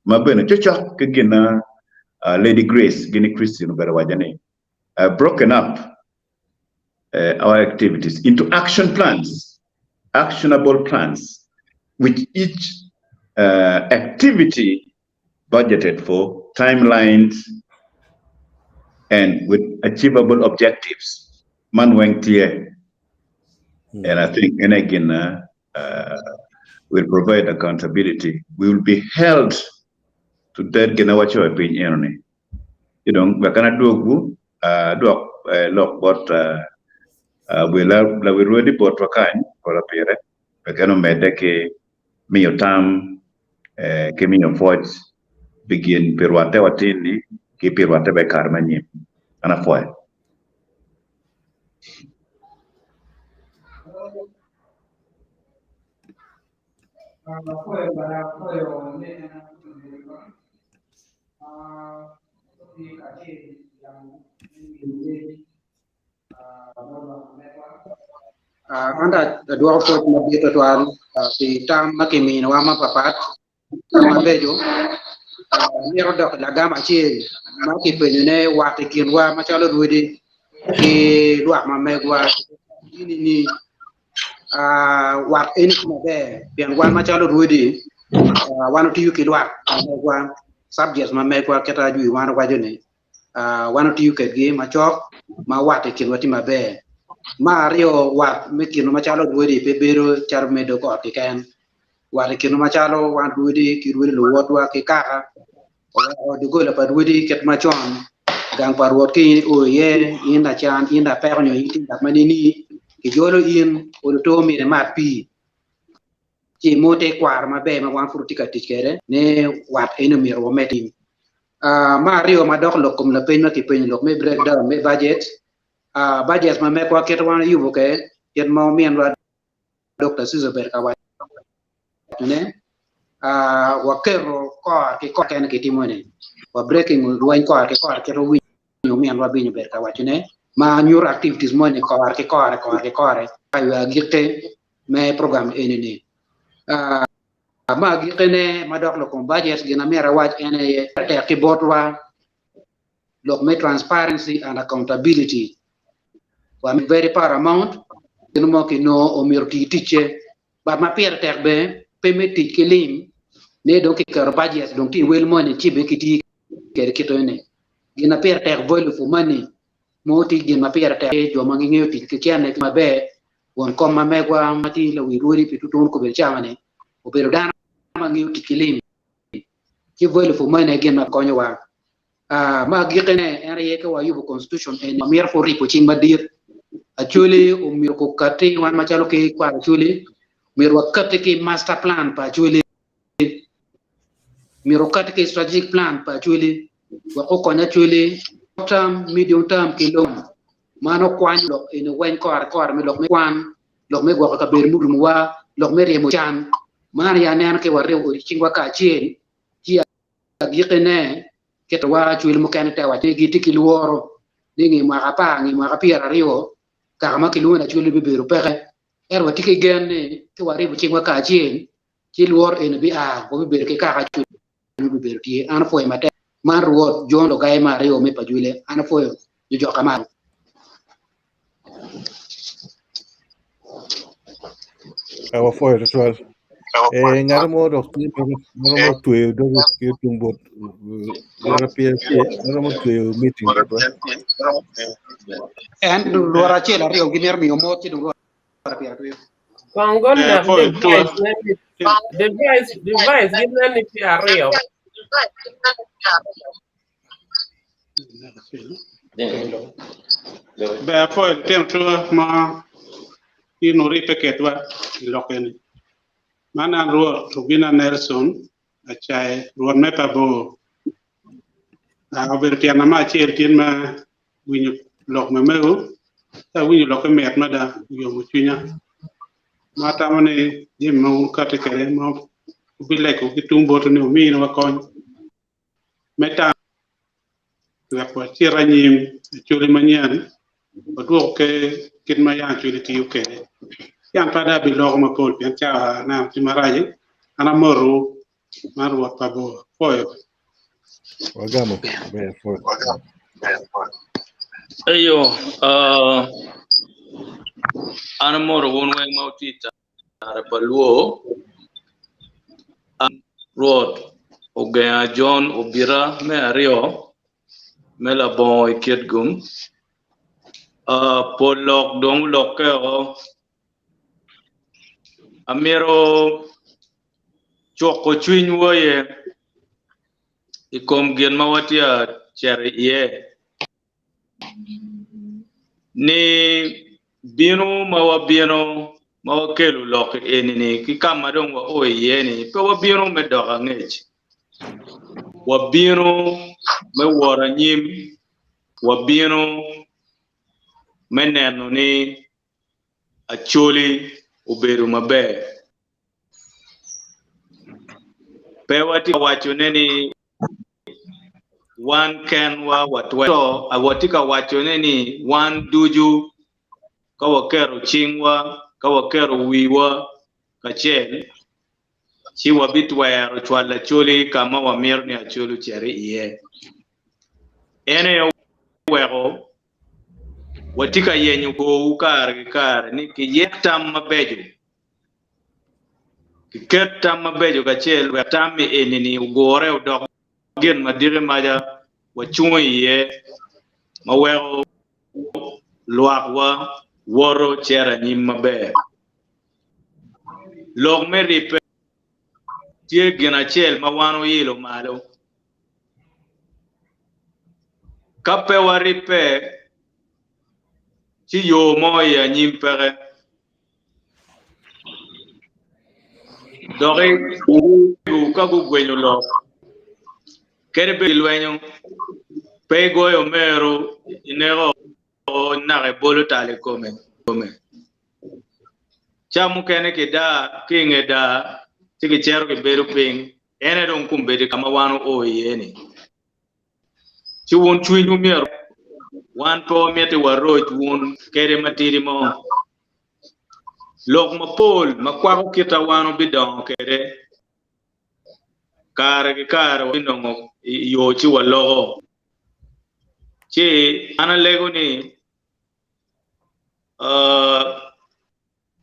ma bene cocok ki gina uh, Lady Grace gini Christine obedo waco ni uh, broken up uh, our activities into action plans, actionable plans, which each activity budgeted for timelines and with achievable objectives. Man weng tye. And I think and again will provide accountability. We will be held to that gina wacho e piny eno ni. Ci dong wek an adwogwu adwok lok bot wela lawi rwodi botwa kany kola pire wek en omedde ki miyo tam ki miyo pwoc pi gin pi rwatte wa tin-ni ki pi rwatte bene i kare me anyim. An apwoyo. An dong adwoko pwoc madit twatwal pi tam ma kiminiwa mapapat, tam mabeco. Amito dok i lagam acel ma kipenyo ne wat i kinwa macalo rwodi ki lwak ma megwa ni wat eni tye maber pien wan macalo rwodi wan otiyo ki lwak ma megwa subjects ma megwa kit ajwi wan owaco ni wan otiyo kedgi macok ma wat i kinwa tye maber. Me aryo wat me kinwa macalo rwodi pe bedo calo me dog ot keken wat i kinwa macalo wan rwodi ki rwodi luwotwa ki kaka oweko doggola pa rwodi kit macon gang pa rwot ka in io iye in lacan in lapeko nyo in tye ngat ma nini kijolo in olo to myero imat pii ci mo te kwaro maber ma wan pud watye ka tic kwede ni wat eni myero wamed tim. Me aryo madok lok kom lapeny ma kipenyo lok me breakdown me budget, budget ma mekwa kit wan oyubo kwede kit ma ominwa Dokta Susan obedo ka wacone, waketo kore ki kore kene kitimo ni wa breaking lweny kore ki kore kit owinyo ominwa Abinyo obedo ka wacone ma nyuto activities moni kore ki kore kore ki kore ka i agikki me program eni ni. Ma agikkine madok lok kom budget gin ma myero awac en aye tek ki botwa lok me transparency and accountability wa very paramount gin mo kinongo omyero oti ticce but ma pire tek bene pe me tic ki lim ne dong kiketo budget dong tye i wel moni ci bene kiti kwede kite ni gin ma pire tek value for money mo tye gin ma pire tek jo ma gingeyo tic ki cene maber Won kom ma megwa ma tye lawi rwodi pi tutunu kobedo cawa-ni obedo dano ma ngeyo tic ki lim ci value for money aye gin ma konyowa. Ma agikkine en aye ka wayubo constitution eni wamito pud ripo cing madit. Acholi omyero kukati wan macalo ki kwaro Acholi myero wakati ki master plan pa Acholi myero wakati ki strategic plan pa Acholi wek okony Acholi short term, medium term ki long Man okwanyo lok eni weng kore kore me lok me kwan, lok me gwoko kabedo murumowa, lok me ryemo can. Man aye aneno ki waribo odi cingwa kacel ci agikkine ketowa cwil mukene te waco ni gitye ki lworo ni nge mwaka apar nge mwaka pyeraryo kaka ma kilwongo ni Acholi bibedo peke. Ento watye ki gen ni ka waribo cingwa kacel ci lworo eni bia wabibedo ki kaka Acholi bibedo tye. An apwoyo matek. Man Rwot John Lugaye me aryo me Pajule. An apwoyo jojoka malo. Wapwoyo tutwal. Eh, ngat mo dok tye ma romo tweyo doge ki tung bot lwora PLC, ma romo tweyo meeting botwa. En lwora acel aryo gimito miyo mot ci dong lwora pyeraryo. Kong go Eh, nek poi tua. device neni device device gi neni pi aryo. Ber poi litino tua ma in wuribbe kedwa i lok eni. Man an Rwot Rubina Nelson Acae, Rwot me Pabor. Ah, obedo tyena me acel tin me winyo lok me mego, ka awinyo lokke mit mada, oyomo cwinya. Ma atamo ni jami ma wukati kwede ma wubilego ki tung botwu ni wuminiwa kony me tam wek wacit anyim Acholi manyen wadwok ker kit ma yam Acholi tiyo kwede. Ci an pe ada abiloko mapol pien cawa aneno tye marac-ci, an amotowu Man Rwot pa bor pwoyo. Wagamo ber pwoyo. Eyo, uh, an amoro wun weng ma wutye i tara pa Lwo. An Rwot ogenga Jon obita me aryo me labongo i Kitgum. Uh, pol lok dong olokke o. Amito cuko cwinywu aye i kom gin ma watye ka cito iye, ni bino ma wabino ma wakelo lok eni-ni ki ka ma dong wao iye-ni, pe wabino me dok angec, wabino me wot anyim, wabino me neno ni Acholi obedo maber. Pe watye ka wacone ni wan kenwa watwero, ento watye ka wacone ni wan ducu ka waketo cingwa, ka waketo wiwa kacel, ci wabitwero cwalo Acholi ka ma wamito ni Acholi ocit iye. En aye oweko watye ka yenyo korwu kare ki kare ni kiyek tam mabeco, kiket tam mabeco kacel wek tam-mi eni-ni ogure odok gin ma diki maca wacung iye ma weko lwakwa woto cito anyim maber. Lok me ribbe tye gin acel ma wan oilo malo. Ka pe waribbe, ci yo mo i anyim peke. Doki ka gugwenyo lok, kadi bed gilwenyo, pe igoyo omeru ineko naka ibolo tal i kome. Ca mukene ki daa ki i nge daa ci gicito gibedo piny, en aye dong kombeddi ka ma wan oo iye-ni. Ci wun cwinywu myero wan pe wamiti waroc wun kede matidi mo. Lok mapol ma kwako kit a wan obidongo kwede kare ki kare wabinongo i yo ci waloko. Ci an alego ni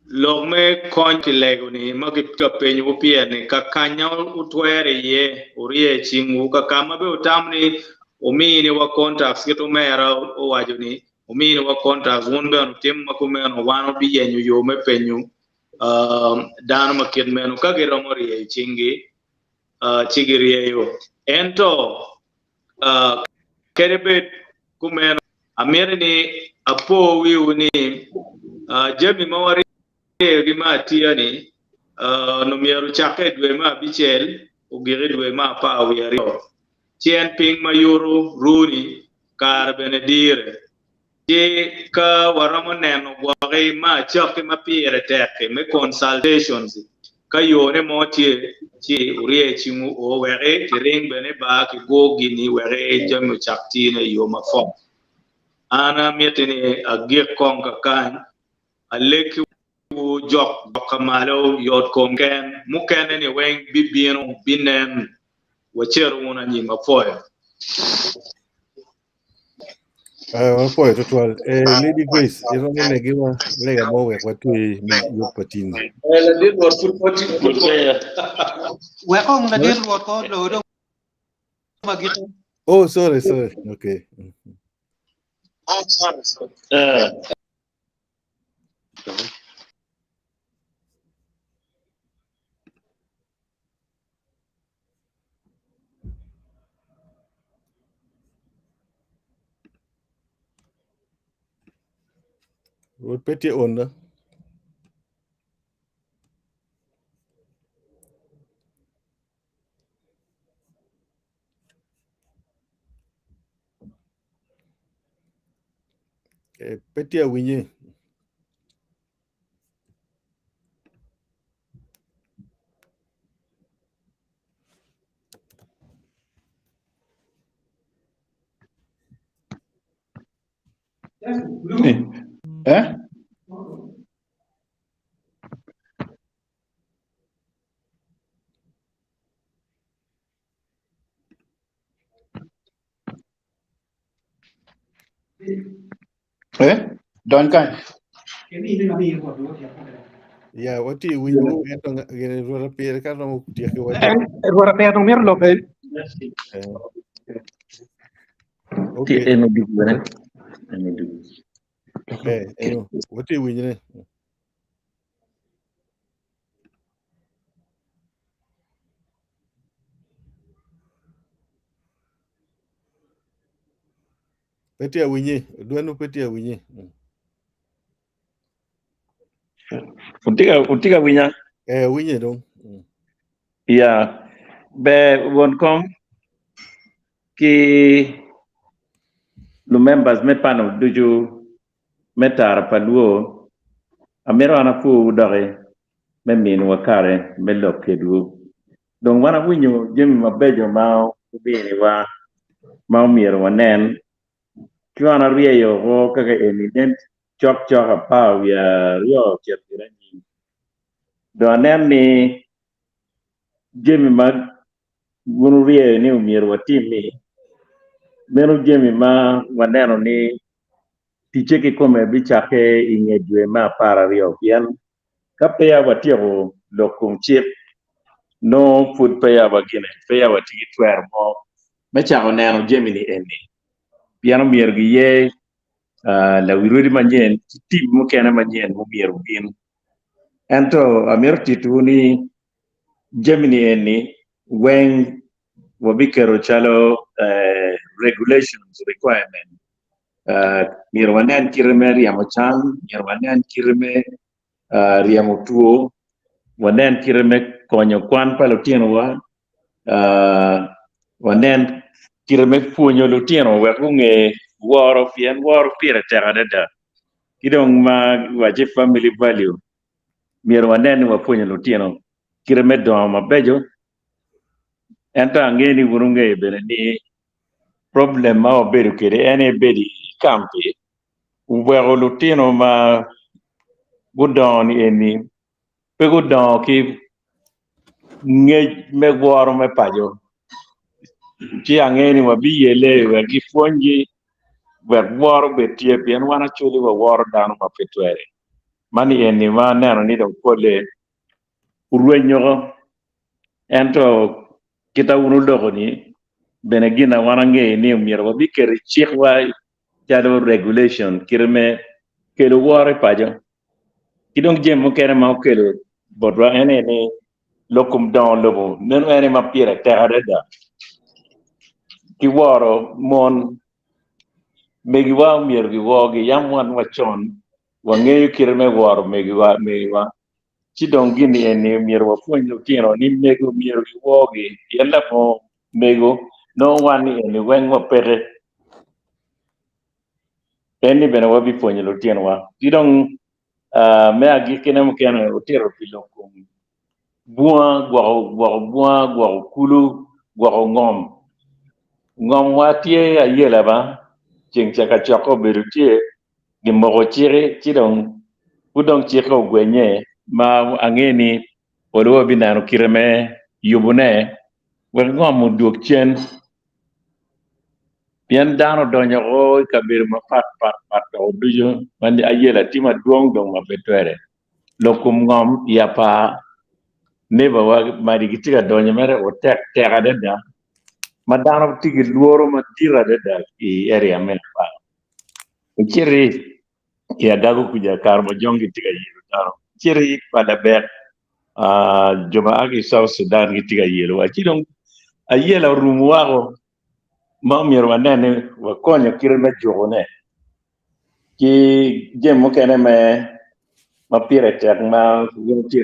Lok me kony ki lego-ni ma kitye ka penyowu pire-ni, ka kanya wutwero iye, wurye cingwu. Ka ka ma bene wutamo ni wuminiwa contacts, kit omera owaco ni wuminiwa contacts, wun bene wutim ma kumeno, wan wabiyenyo yo me penyo dano ma kit meno. Ka giromo ryeyo cinggi, ci giryeyo. Ento kadi bed kumeno, Amito ni apo wiwu ni jami ma waryeyogi me atiya-ni onongo myero ocakke i dwe me abicel ogik i dwe me 12. Ci en piny ma yuto ru-ni kare bene dire. Ci ka waromo neno gwoki me acakki ma pire tek-ki me consultations, ka yone mo tye ci wurye cingwu o wek kiring bene i bar kigur gini wek jami ocak tine i yo mapwot. An amiti ni agik kong kakany, alekkiwu jok jokka malo yot kom ken, mukene ni weng bibino binen, waceto wun anyim. Apwoyo. Wapwoyo tutwal. Eh, Lady Grace, iromo negiwa lega mo wek watwe mi yub pa tin. Eh, ladit Rwot pud pud tye pud peya. Wek kong ladit Rwot ko olor dong magiko. Oh, sorry, sorry. Okay. Eh. Rwot pe tye onna. Eh, pe tye awinye. Eh? Eh? Don kany. Ya, wati winyo ento gini rwot apire ka romo tyeki wa. En rwot apire dong mito lok Eh, Ti okay. eno duk bene. Eno duk. Eh, eno wati winyone. Pe tye awinye, dweno pe tye awinye. Utika utika winya. Eh, winye dong. Ya. Ber won kom ki lu members me panel ducu me tara pa luo amito an apwowu doki me miniwa kare me lok kedwu. Dong wan awinyo jami mabeco ma wuminiwa ma omyero wanen ki wan aryeyo oko kaka eni nen cokcok 12 ocito kwede anyim. Dong anen ni. jami ma wun wuryeyo ni myero watim-mi, meno jami ma waneno ni ticce kikome bicakke i nge dwe me 12 pien ka peya watyeko lok kom cik, nongo pud peya wagine, peya watye ki twero mo me cako neno jami-ni eni pien omyero giye lawi rwodi manyen ki tim mukene manyen myero obin. Ento amito titowu ni jami-ni eni weng wabiketo calo regulations requirement myero wanen kite me ryemo can, myero wanen kite me ryemo two, wanen kite me konyo kwan pa lutinowa, wanen kite me pwonyo lutino wek gunge woro pien woro pire tek adada ki dong ma waco family value myero wanen ni wapwonyo lutino kite me dongo mabeco ento ange ni wun wungeyo bene ni problem ma wabedo kwede en aye bedo i kampi oweko lutino ma gudongo ni eni pe gudongo ki ngec me woro me paco ci ange ni wabiyele wek gipwonygi wek woro obed tye pien wan acwali waworo dano ma pe twere man eni ma aneno ni dong pole orwenyo ento kita wun oloko ni bene gin na wan angeyo ni myero wabiketo i cikwa calo regulation kite me kelo woro i paco ki dong jami mukene ma okelo botwa en aye ni lok kom dongo lobo meno en aye ma pire tek adada ki woro mon megiwa myero giworgi yam wan wacon wangeyo kite me woro megiwa ci dong gin eni myero wapwony lutino ni mego myero giworgi pien labongo mego nongo wan ni eni weng wapeke en ni bene wabipwonyo lutinowa ki dong me agikkine mukene otito pi lok kom bunga gwoko gwoko bunga gwoko kulu gwoko ngom ngomwa tye ayela ba ceng ca kacokke obedo tye gimoko ciki ci dong pud dong cikke ogwenye ma ange ni polo wabineno kite me yubone wek ngom odwog cen pien dano odonyo o i kabedo mapat pat pat doko ducu ma ayela tye madwong dong ma pe twere lok kom ngom i apar nebawa madi gitye ka donyo mere otek tek adada ma dano tye ki lworo madit adada i area me apar icito i agago kuca Karamojong gitye ka yelo dano icito i Palabek jo ma a ki i South Sudan gitye ka yelowa ci dong ayela orumo woko ma myero wanen ni wakonyo kite me jukone ki jami mukene me ma pire tek ma tye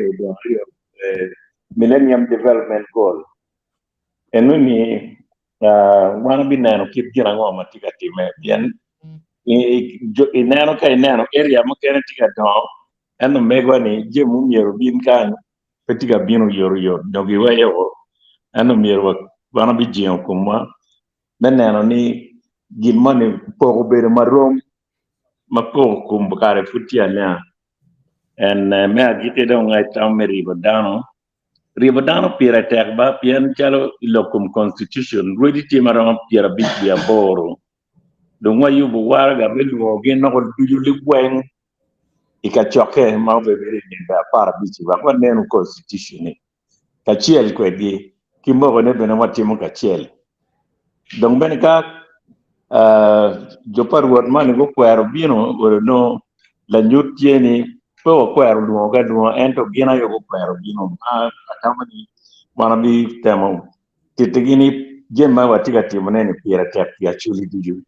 Millennium Development Goal enoni wan wabineno kit gin ango ma tye ka timme pien ineno ka ineno area mukene tye ka dongo ento megwa ni jami myero obin kany pe tye ka bino oyotoyot nyo giweko ento myero wan wabijingo komwa me neno ni gin moni poko obedo marom ma poko kom kare pud tye alenga and me agikki dong atamo me ribo dano Ribo dano pire tek ba pien calo i lok kom constitution rwedi tye ma romo 58 dong wayubo waraga me lwongo gin woko ducu liweng i kacokke ma obedo i nino 15 wek wanenu constitution ni kacel kwedgi ki mokone bene watimo kacel dong bene ka jo pa Rwot moni gukwero bino olo nongo lanyut tye ni pe wakwero lwongogi alwonga ento gin aye gukwero bino ma atamo ni wan wabitemo tittigi ni jami ma watye ka timone-ni pire tek pi Acholi ducu.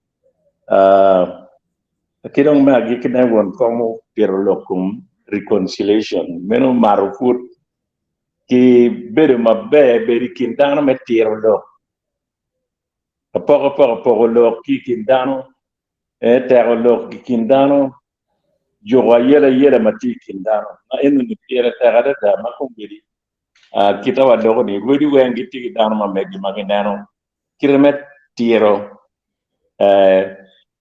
Ki dong me agikkine won kom opito lok kom reconciliation meno mato pud ki bedo maber bedo i kin dano me tiro lok apokapoka poko lok ki i kin dano teko lok i kin dano juko ayelayela ma tye i kin dano ma enoni pire tek adada ma kombeddi kita waloko ni rwedi weng gitye ki dano ma megi ma gineno kite me tiro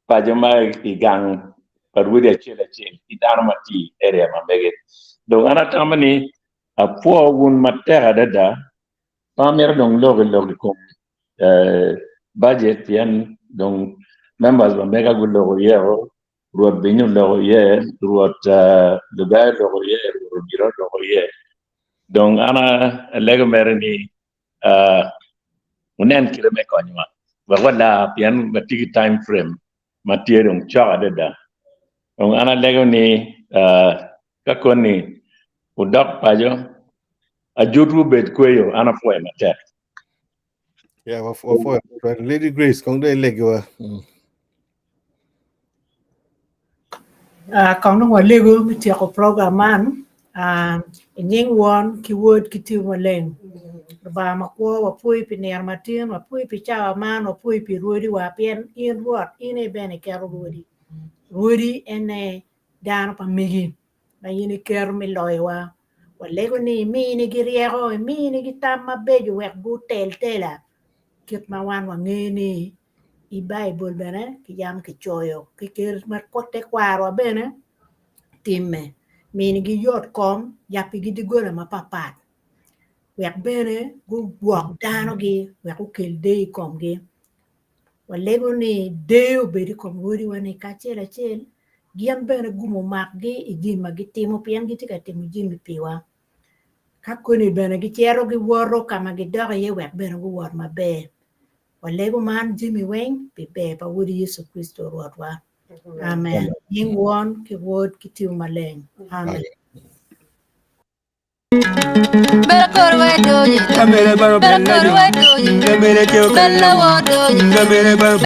paco ma i gang pa rwodi acel acel ki dano ma tye i area ma mege dong an atamo ni apwo wun matek adada. Pe amito dong lok i lok i kom budget pien dong members ma mega guloko iye o, Rwot Binyo oloko iye, Rwot Lugai oloko iye, Rwot Obira oloko iye. Dong an alego mere ni wunen kite me konyowa wek walar pien watye ki time frame ma tye dong cok adada. Dong an alego ni ka koni wudok paco ajutwu obed kweyo an apwoyo matek. Yeah, wapwoyo. Lady Grace, kong dong ilegiwa. Kong dong walegu me tyeko program man i nying Won ki Wod ki Tipo Maleng. Lubanga makwo wapwoyi pi nino matin, wapwoyi pi cawa man, wapwoyi pi rwodiwa pien in Rwot in aye bene iketo rwodi. Rwodi en aye dano pa megi ma in iketo me loyowa. Walego ni iminigi ryeko, iminigi tam mabeco wek gutel tela kit ma wan wangeyo ni i Baibul bene yam kicoyo ki kit ma tekwarowa bene timme. Minigi yot kom, yabbigi doggola mapatpat wek bene gugwok danogi wek okel deyo i komgi. Walego ni deyo obed i kom rwodiwa-ni kacel acel gin bene gum omakgi i jami ma gitimo pien gitye ka timo jami piwa. Ka koni bene gicito giwoto ka ma gidok iye wek bene guwot maber. Walego man jami weng pi ber pa Wodi Yecu Kricito Rwotwa. Amen. Nying Won ki Wod ki Tipo Maleng. Amen. Bella